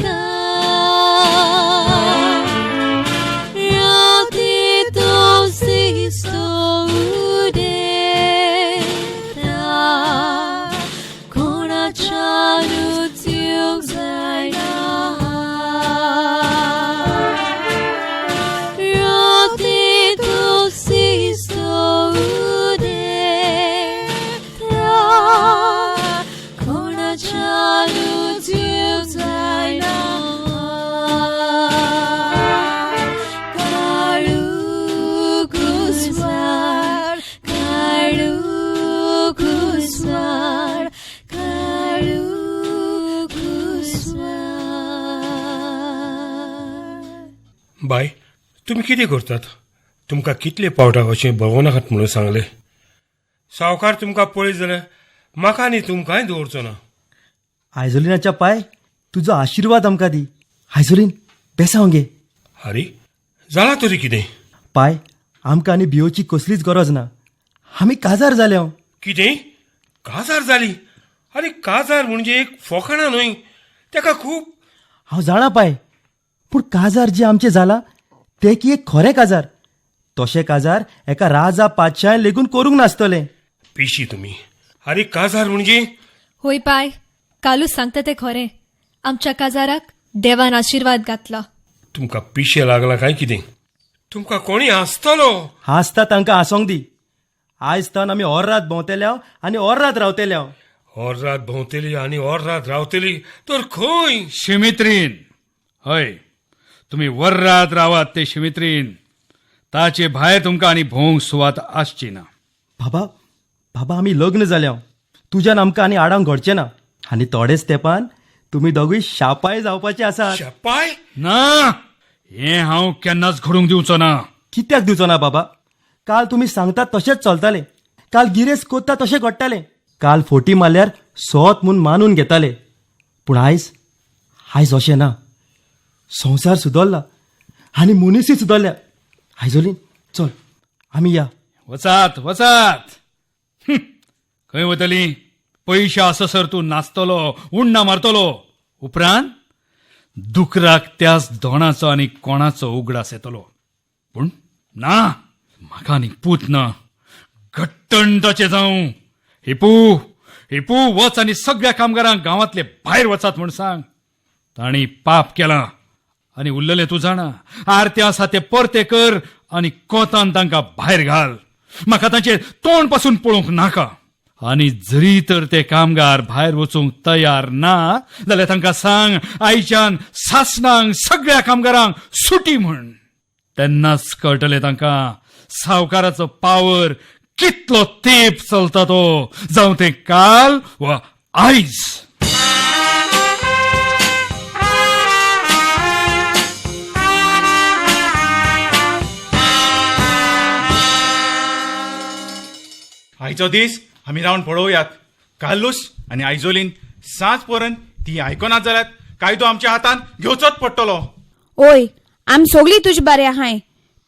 राती तो सिस्तो उदेता, कोणाच्यानूच येवंक जायना. राती तो सिस्तो उदेता, कोणाच्यानूच येवंक जायना. काळूख उजवाड, काळूख उजवाड, काळूख उजवाड. बाय, तुमी कितें करतात? तुमकां कितले पावटां अशें बरोवं नाकात म्हणून सांगलें. सावकार तुमकां पळयत जाल्यार म्हाका आनी तुमकांय दवरचो ना. आयजोलिनाच्या पाय, तुजो आशिर्वाद आमकां दी. आयजोलीन, बेसांव घे. आरे, जाला तरी कितें? पाय, आमकां आनी भियोची कसलीच गरज ना. आमी काजार जाले. कितें काजार जाली? आरे, काजार म्हणजे एक फोकाणां न्हय, तेका खूब. हांव जाणा पाय, पूण काजार जे आमचें जाला तें की एक खरें काजार. तशें काजार एका राजा पातशाय लेगून करूंक नासतलें. पिशी तुमी. आरे, काजार म्हणजे. होय पाय, कालूच सांगता तें खरें. आमच्या काजाराक देवान आशिर्वाद घातला. तुमकां पिशें लागलां काय कितें? तुमकां कोणी हांसतलो. हांसता तांकां हांसोंक दी. आयज तावन आमी ऑर्रात भोंवतेले आनी ऑर्रात रावतेले. ऑर्रात भोंवतेली आनी ऑर्रात रावतेली तर खंय? शिमित्रीन. हय, तुमी वर्रात रावात ते शिमित्रीन. ताचे भायर तुमकां आनी भोंवंक सुवात आसची ना. बाबा, बाबा, आमी लग्न जाल्या. तुज्यान आमकां आनी आडावंक घडचें ना. आनी थोडेच तेंपान तुमी दोगूय शापाय जावपाचे आसात. शापाय? ना, हें हांव केन्नाच घडूंक दिवचो ना. कित्याक दिवचो ना बाबा? काल तुमी सांगतात तशेंच चलताले. काल गिरेस कोत्ता तशें घडटालें. काल फोटी मारल्यार सोत म्हूण मानून घेताले. पूण आयज, आयज अशें ना. संवसार सुदरला आनी मनीसूय सुदरल्या. आयजोलीन, चल आमी या. वचात वचात. खंय वतली? पयशे आससर तूं नाचतलो, उण्णा मारतलो. उपरांत दुकराक त्याच दोणाचो आनी कोणाचो उगडास येतलो. पूण ना, म्हाका आनी पूत ना. घट्टण ताचें जावं. हिपू, हिपू, वच आनी सगळ्या कामगारांक गांवांतले भायर वचात म्हूण सांग. तांणी पाप केलां आनी उरलेलें तूं जाणा. आरतें आसा तें परतें कर आनी कोतान तांकां भायर घाल. म्हाका तांचें तोंड पासून पळोवंक नाका. आनी जरी तर ते कामगार भायर वचूंक तयार ना जाल्यार तांकां सांग आयच्यान सासणांक सगळ्या कामगारांक सुटी म्हूण. तेन्नाच कळटलें तांकां सावकाराचो पावर कितलो तेंप चलता तो, जावं तें काल वा आयज. आयचो दीस आमी रावन पळोवयात. कार्लूस आनी आयजोलीन सांज पर्यंत ती आयकनात जाल्यार कायदो आमच्या हातान घेवचोच पडटलो. ओय, आमी सगळीं तुज बरे आहाय,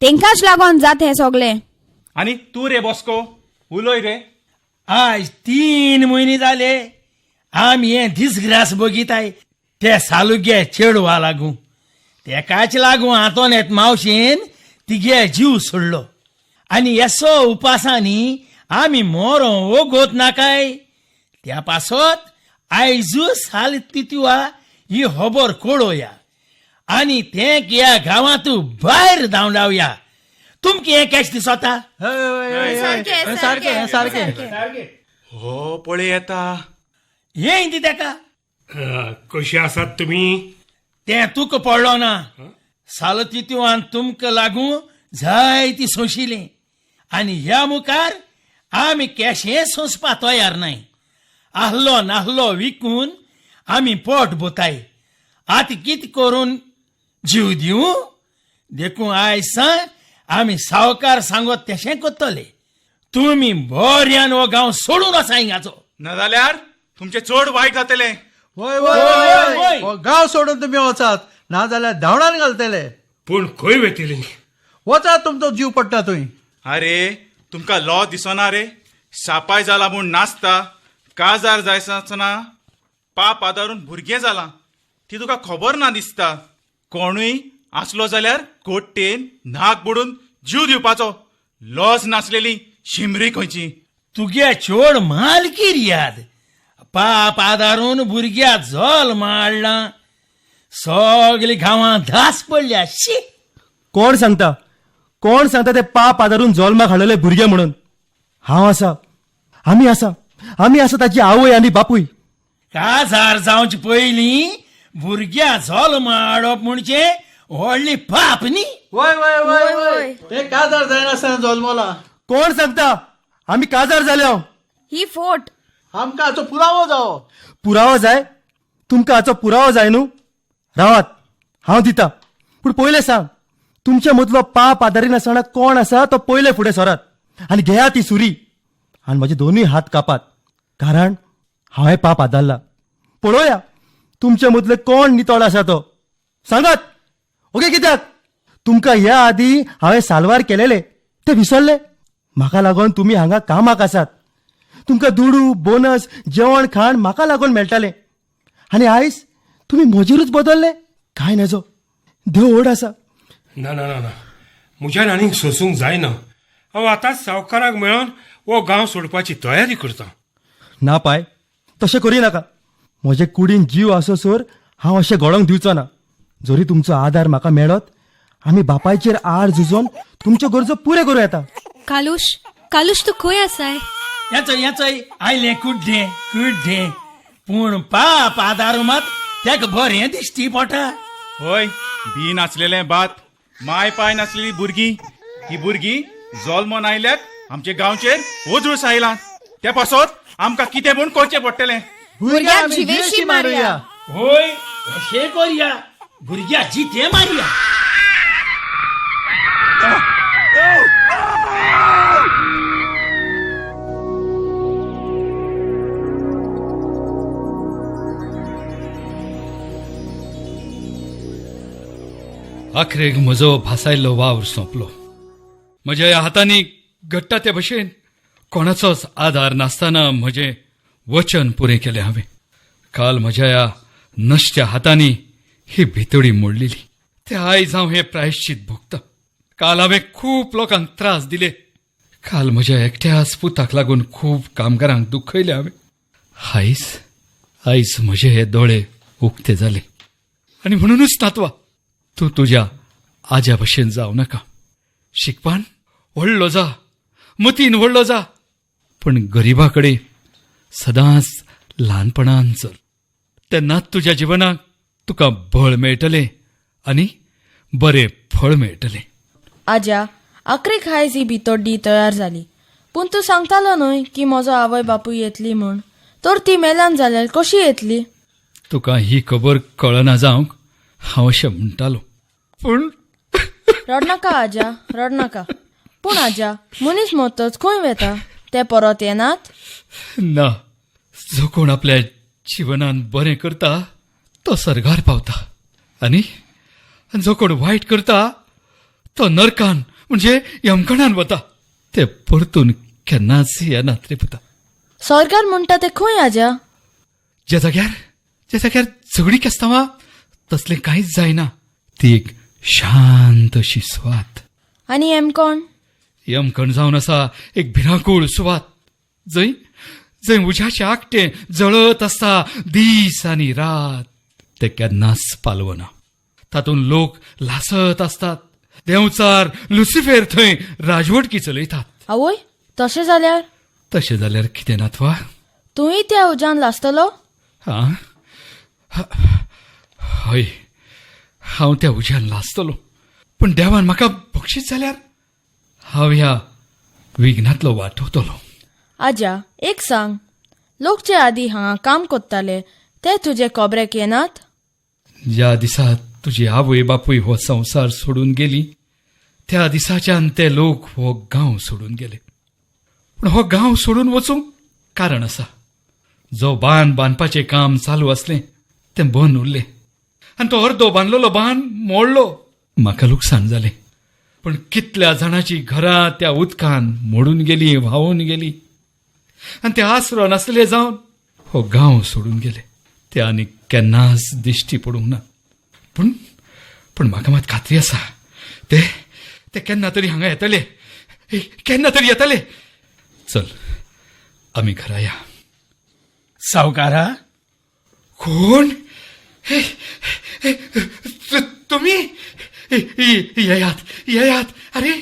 तेंकांच लागोन जात हें सगळें. आनी तूं रे बॉस्को, उलय रे. आयज 3 म्हयने जाले आमी हें दिसग्रास बघिताय ते सालुगे चेडवा लागू. तेकाच लागू आंतोनेत मावशेन तिगे जीव सोडलो. आनी येसो उपासांनी आमी मोरो ओगोत नाकाय. त्या पासत आयजू साल तितुआ ही खबर कळोवया आनी तें ह्या गांवांतू भायर धांवडावया. तुमकां हें कशें दिसता? सारकें सारकें. हो पळय येता. हें दी तेका. कशी आसात तुमी? तें तुका पडलो ना. साल तितुआन तुमकां लागू जायती सोंशिली आनी ह्या मुखार आमी केशें सोंसपा तयार नाय. आहलो नाहलो विकून आमी पोट बोताय. आतां कितें करून जीव दिवं? देखून आयज सावन आमी सावकार सांगत तशें करतले. तुमी बऱ्यान हो गांव सोडून वचा हिंगाचो. नाजाल्यार तुमचें चड वायट जातलें. वय वय, हो गांव सोडून तुमी वचात, नाजाल्यार धांवडान घालतले. पूण खंय वेतली? वचात, तुमचो जीव पडटा थंय. आरे, तुमकां लॉ दिसना रे? सापाय जाला म्हूण नाचता, काजार जायसना पाप आदारून भुरगें जालां ती तुका खबर ना दिसता. कोणूय आसलो जाल्यार कोट्टेन नाक बुडून जीव दिवपाचो. लॉज नासलेली शिमरी खंयची. तुगे चोड मालकीर याद. पाप आदारून भुरग्या जल माडला. सगली गांवां धास पडल्या. शी, कोण सांगता? कोण सांगता ते पाप आदारून जल्माक हाडलेले भुरगे म्हणून? हांव आसा, आमी आसा, आमी आसा ताची आवय आनी बापूय. काजार जावचे पयलीं भुरग्या जल्म हाडप म्हणजे व्हडली पाप न्ही. वय वय वय वय, ते काजार जायनासतना जल्मला. कोण सांगता आमी काजार जाल्या? ही फोट. आमकां हाचो पुरावो जावो. पुरावो जाय तुमकां? हाचो पुरावो जाय न्हू? रावात, हांव दिता. पूण पयलें सांग, तुमचे मदलो पाप आदारी नासतना कोण आसा तो पयले फुडें सरात आनी घेयात ती सुरी आनी म्हजे दोनूय हात कापात, कारण हांवें पाप आदारला. पळोवया तुमचे मदले कोण नितळ आसा तो. सांगात ओके. कित्याक तुमकां ह्या आदी हांवें साल्वार केलेले ते विसरले? म्हाका लागून तुमी हांगा कामाक आसात. तुमकां दुडू, बोनस, जेवण खाण म्हाका लागून मेळटालें आनी आयज तुमी म्हजेरूच बदलले. काय नजो, देव व्हड आसा. ना ना ना ना, म्हज्यान आनीक सोसूंक जायना. हांव आतांच सावकाराक मेळोन हो गांव सोडपाची तयारी करतां. ना पाय, तशें करी नाका. म्हजे कुडीन जीव आसोसर हांव अशें घडोवंक दिवचो ना. जरी तुमचो आदार म्हाका मेळत, आमी बापायचेर आड झुजोन तुमच्यो गरजो पुरे करूं येता. कालूश, कालूश, तूं खंय आसाय? हेचय हेचय आयलें कुड्डें कुड्डें. पूण पाप आदार मात तेका बरें दिश्टी पोटा. हय, बी नासलेलें भात, माय पाय नासलेली भुरगीं, ही भुरगीं जल्मोन आयल्यात आमच्या गांवचेर ओजूळ आयला. ते पासत आमकां कितें म्हूण करचें पडटलें. भुरग्याक जिवेशी मारुया. होय, अशें करया, भुरग्याक जिते मारया. अखेरेक म्हजो भासायल्लो वावर सोंपलो. म्हज्या ह्या हातांनी घडटा ते भशेन कोणाचोच आदार नासतना म्हजें वचन पुरें केलें हांवें. काल म्हज्या ह्या नश्ट्या हातांनी ही भितडी मोडलेली, ते आयज हांव हें प्रायश्चित भोगतां. काल हांवें खूब लोकांक त्रास दिले. काल म्हज्या एकट्याच पुताक लागून खूब कामगारांक दुखयले हांवें. आयज आयज म्हजे हे दोळे उक्ते जाले. आनी म्हणूनच नातवा, तूं तुज्या आज्या भशेन जावं नाका. शिकपान व्हडलो जा, मतीन व्हडलो जा, पूण गरिबा कडेन सदांच ल्हानपणान चल. तेन्नाच तुज्या जिवनाक तुका बळ मेळटलें आनी बरें फळ मेळटलें. आज्या, आखरीक आयज ही भितोड्डी तयार जाली. पूण तूं सांगतालो न्हय की म्हजो आवय बापूय येतली म्हूण, तर ती मेल्यान जाल्यार कशी येतली? तुका ही खबर कळना जावंक हांव अशें म्हणटालो. पूण रडनाका आज्या, रडनाका. पूण आज्या, मनीस मरतच खंय वेता? ते परत येनात? ना, जो कोण आपल्या जिवनान बरें करता तो सर्गार पावता आनी जो कोण वायट करता तो नरकान म्हणजे यमकणान वता. ते परतून केन्नाच येनात रे पुता. सरकार म्हणटा ते खंय आज्या? ज्या जाग्यार झगडीं केस्तांवां तसलें कांयच जायना. ती एक शांत अशी सुवात. आनी यमकण? यमकण जावन आसा एक भिरांकूळ सुवात, जंय जंय उज्याचे आकटे जळत आसता दीस आनी रात. ते केन्नाच पालवना. तातूंत लोक लासत आसतात. देंवचार लुसिफेर थंय राजवटकी चलयतात. आवय, तशें जाल्यार? तशें जाल्यार कितें नातवा? तूंय त्या उज्यान लासतलो? आं, हय, हांव त्या उज्यान लासतलो. पूण देवान म्हाका बक्षीस जाल्यार हांव ह्या विघ्नांतलो वाटवतलो. आज्या, एक सांग, लोक जे आदी हांगा काम करताले ते तुजे कोबरेक येनात? ज्या दिसा तुजी आवय बापूय हो संवसार सोडून गेली त्या दिसाच्यान ते लोक हो गांव सोडून गेले. पूण हो गांव सोडून वचूंक कारण आसा. जो बांद बांदपाचें काम चालू आसलें तें बंद उरलें आनी तो अर्दो बांदलेलो बांद मोडलो. म्हाका लुकसाण जालें. पूण कितल्या जाणांची घरां त्या उदकान मोडून गेली, व्हांवून गेली आनी ते आसरो नासले जावन हो गांव सोडून गेले. ते आनी केन्नाच दिश्टी पडूंक ना. पूण पूण म्हाका मात खात्री आसा, ते ते केन्ना तरी हांगा येतले, केन्ना तरी येतले. चल आमी घरा या. सावकारा? कोण तुमी? येयात येयात. अरे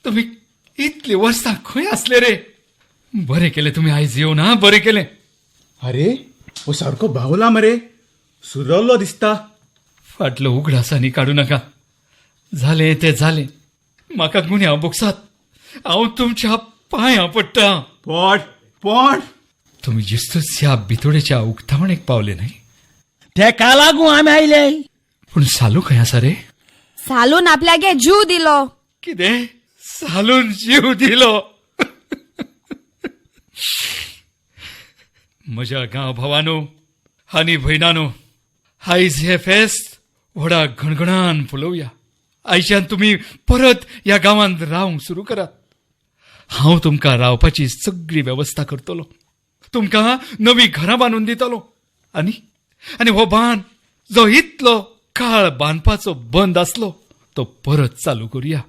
तुमी इतली वर्सां खंय आसले रे? बरें केलें तुमी आयज येवन. हा, बरें केलें. अरे हो सारको बावला मरे, सुरल्लो दिसता. फाटलो उगडासांनी काडू नाका. जालें तें जालें. म्हाका गुन्यांव भोगसात. हांव तुमच्या पांयां पडटा. पड पड. तुमी जिस्तूच ह्या भितोडेच्या उक्तावणेक पावले न्हय? तेका लागून आमी आयले. पूण सालू खंय आसा रे? सालून आपल्यागे जीव दिलो. कितें? सालून जीव दिलो? म्हज्या गांव भावानो, आनी भयणानो, आयज हे फेस्त व्हडा घणघणान फुलोवया. आयच्यान तुमी परत ह्या गांवांत रावंक सुरू करात. हांव तुमकां रावपाची सगळी वेवस्था करतलो, तुमकां नवी घरां बांदून दितलो. आनी आनी हो बांद जो इतलो काळ बांदपाचो बंद आसलो तो परत चालू करुया.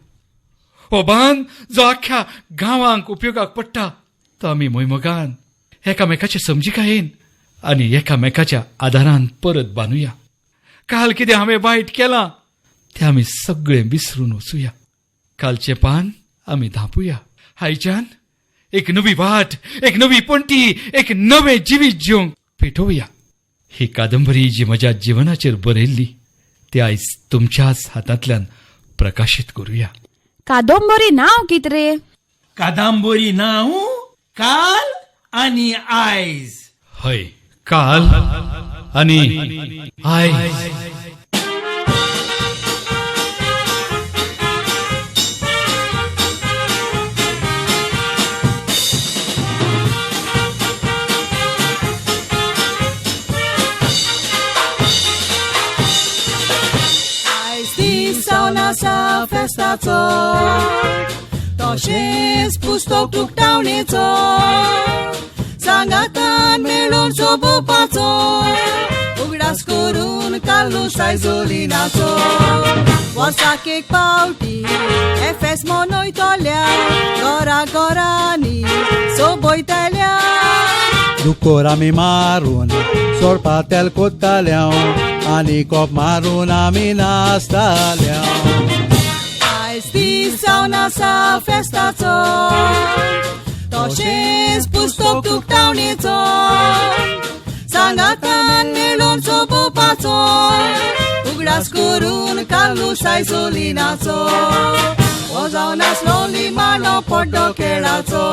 हो बांद जो आख्ख्या गांवांक उपयोगाक पडटा तो आमी मोयमोगान एकामेकाचे समजिकायेन आनी एकामेकाच्या आदारान परत बांदुया. काल कितें हांवें वायट केलां तें आमी सगळें विसरून वचुया. कालचें पान आमी धांपुया. आयच्यान एक नवी वाट, एक नवी पणटी, एक नवें जिवीत जिवंक पेटोवया. ही कादंबरी जी म्हज्या जिवनाचेर बरयल्ली ती आयज तुमच्याच हातांतल्यान प्रकाशीत करुया. कादंबरी नांव कित रे? कादंबरी नांव काल आनी आयज. हय, काल आनी आयज. आसा फेस्ताचो तशेंच पुस्तक उक्तावणेचो, सांगातान मेळून सोबोवपाचो, उगडास करून कालूस आयजोलिनाचो. वर्साक एक पावटी हे फेस्त मनयतल्या, घरा घरांनी सोबयतल्या. दुकोर आमी मारून सोडपा तेल कोत्ताल्या आनी कोप मारून आमी नाचताल्या. आयज दीस जावन आसा फेस्ताचो तशेंच पुस्तक उक्तावणेचो, सांगातान मेळून सोबोवपाचो, उगडास करून कालूस आयजोलिनाचो. हो जावन आसलो लिमाणो पड्डो खेळाचो,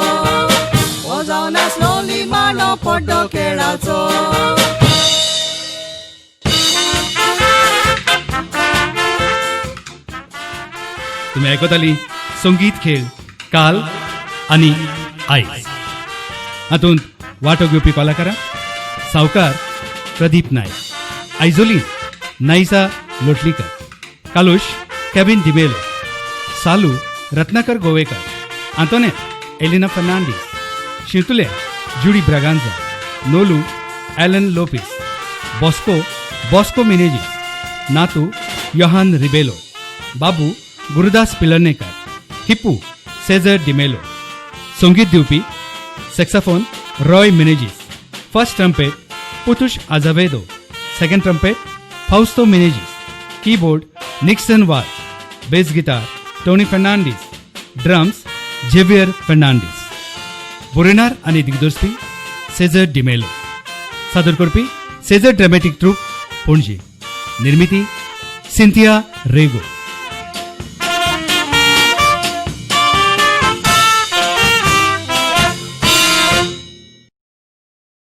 हो जावन आसलो लिमाणो पड्डो खेळाचो. तुमी आयकताली संगीत खेळ काल आनी आयज. हातूंत वांटो घेवपी कलाकारां सावकार प्रदीप नायक, आयजोलीन नायसा लोटलीकर, कालूश केविन डिमेलो, सालू Ratnakar Govekar, Antoinette Elina Fernandes, शितुले Judy Braganza, Nolu Alan Lopes, Bosco Bosco Menezes, Natu Yohan Rebelo, Babu Gurudas Pilornekar, Hippu Cesar D'Mello. संगीत दिवपी saxophone Roy Menezes, first trumpet Putush Azevedo, second trumpet Fausto Menezes, keyboard Nixon Vaz, bass guitar Tony Fernandes, drums Xavier Fernandes. बरयणार आनी दिग्दर्शपी seizure D'Mello, सादर करपी seizure dramatic troop Panaji, निर्मिती Cynthia Rego.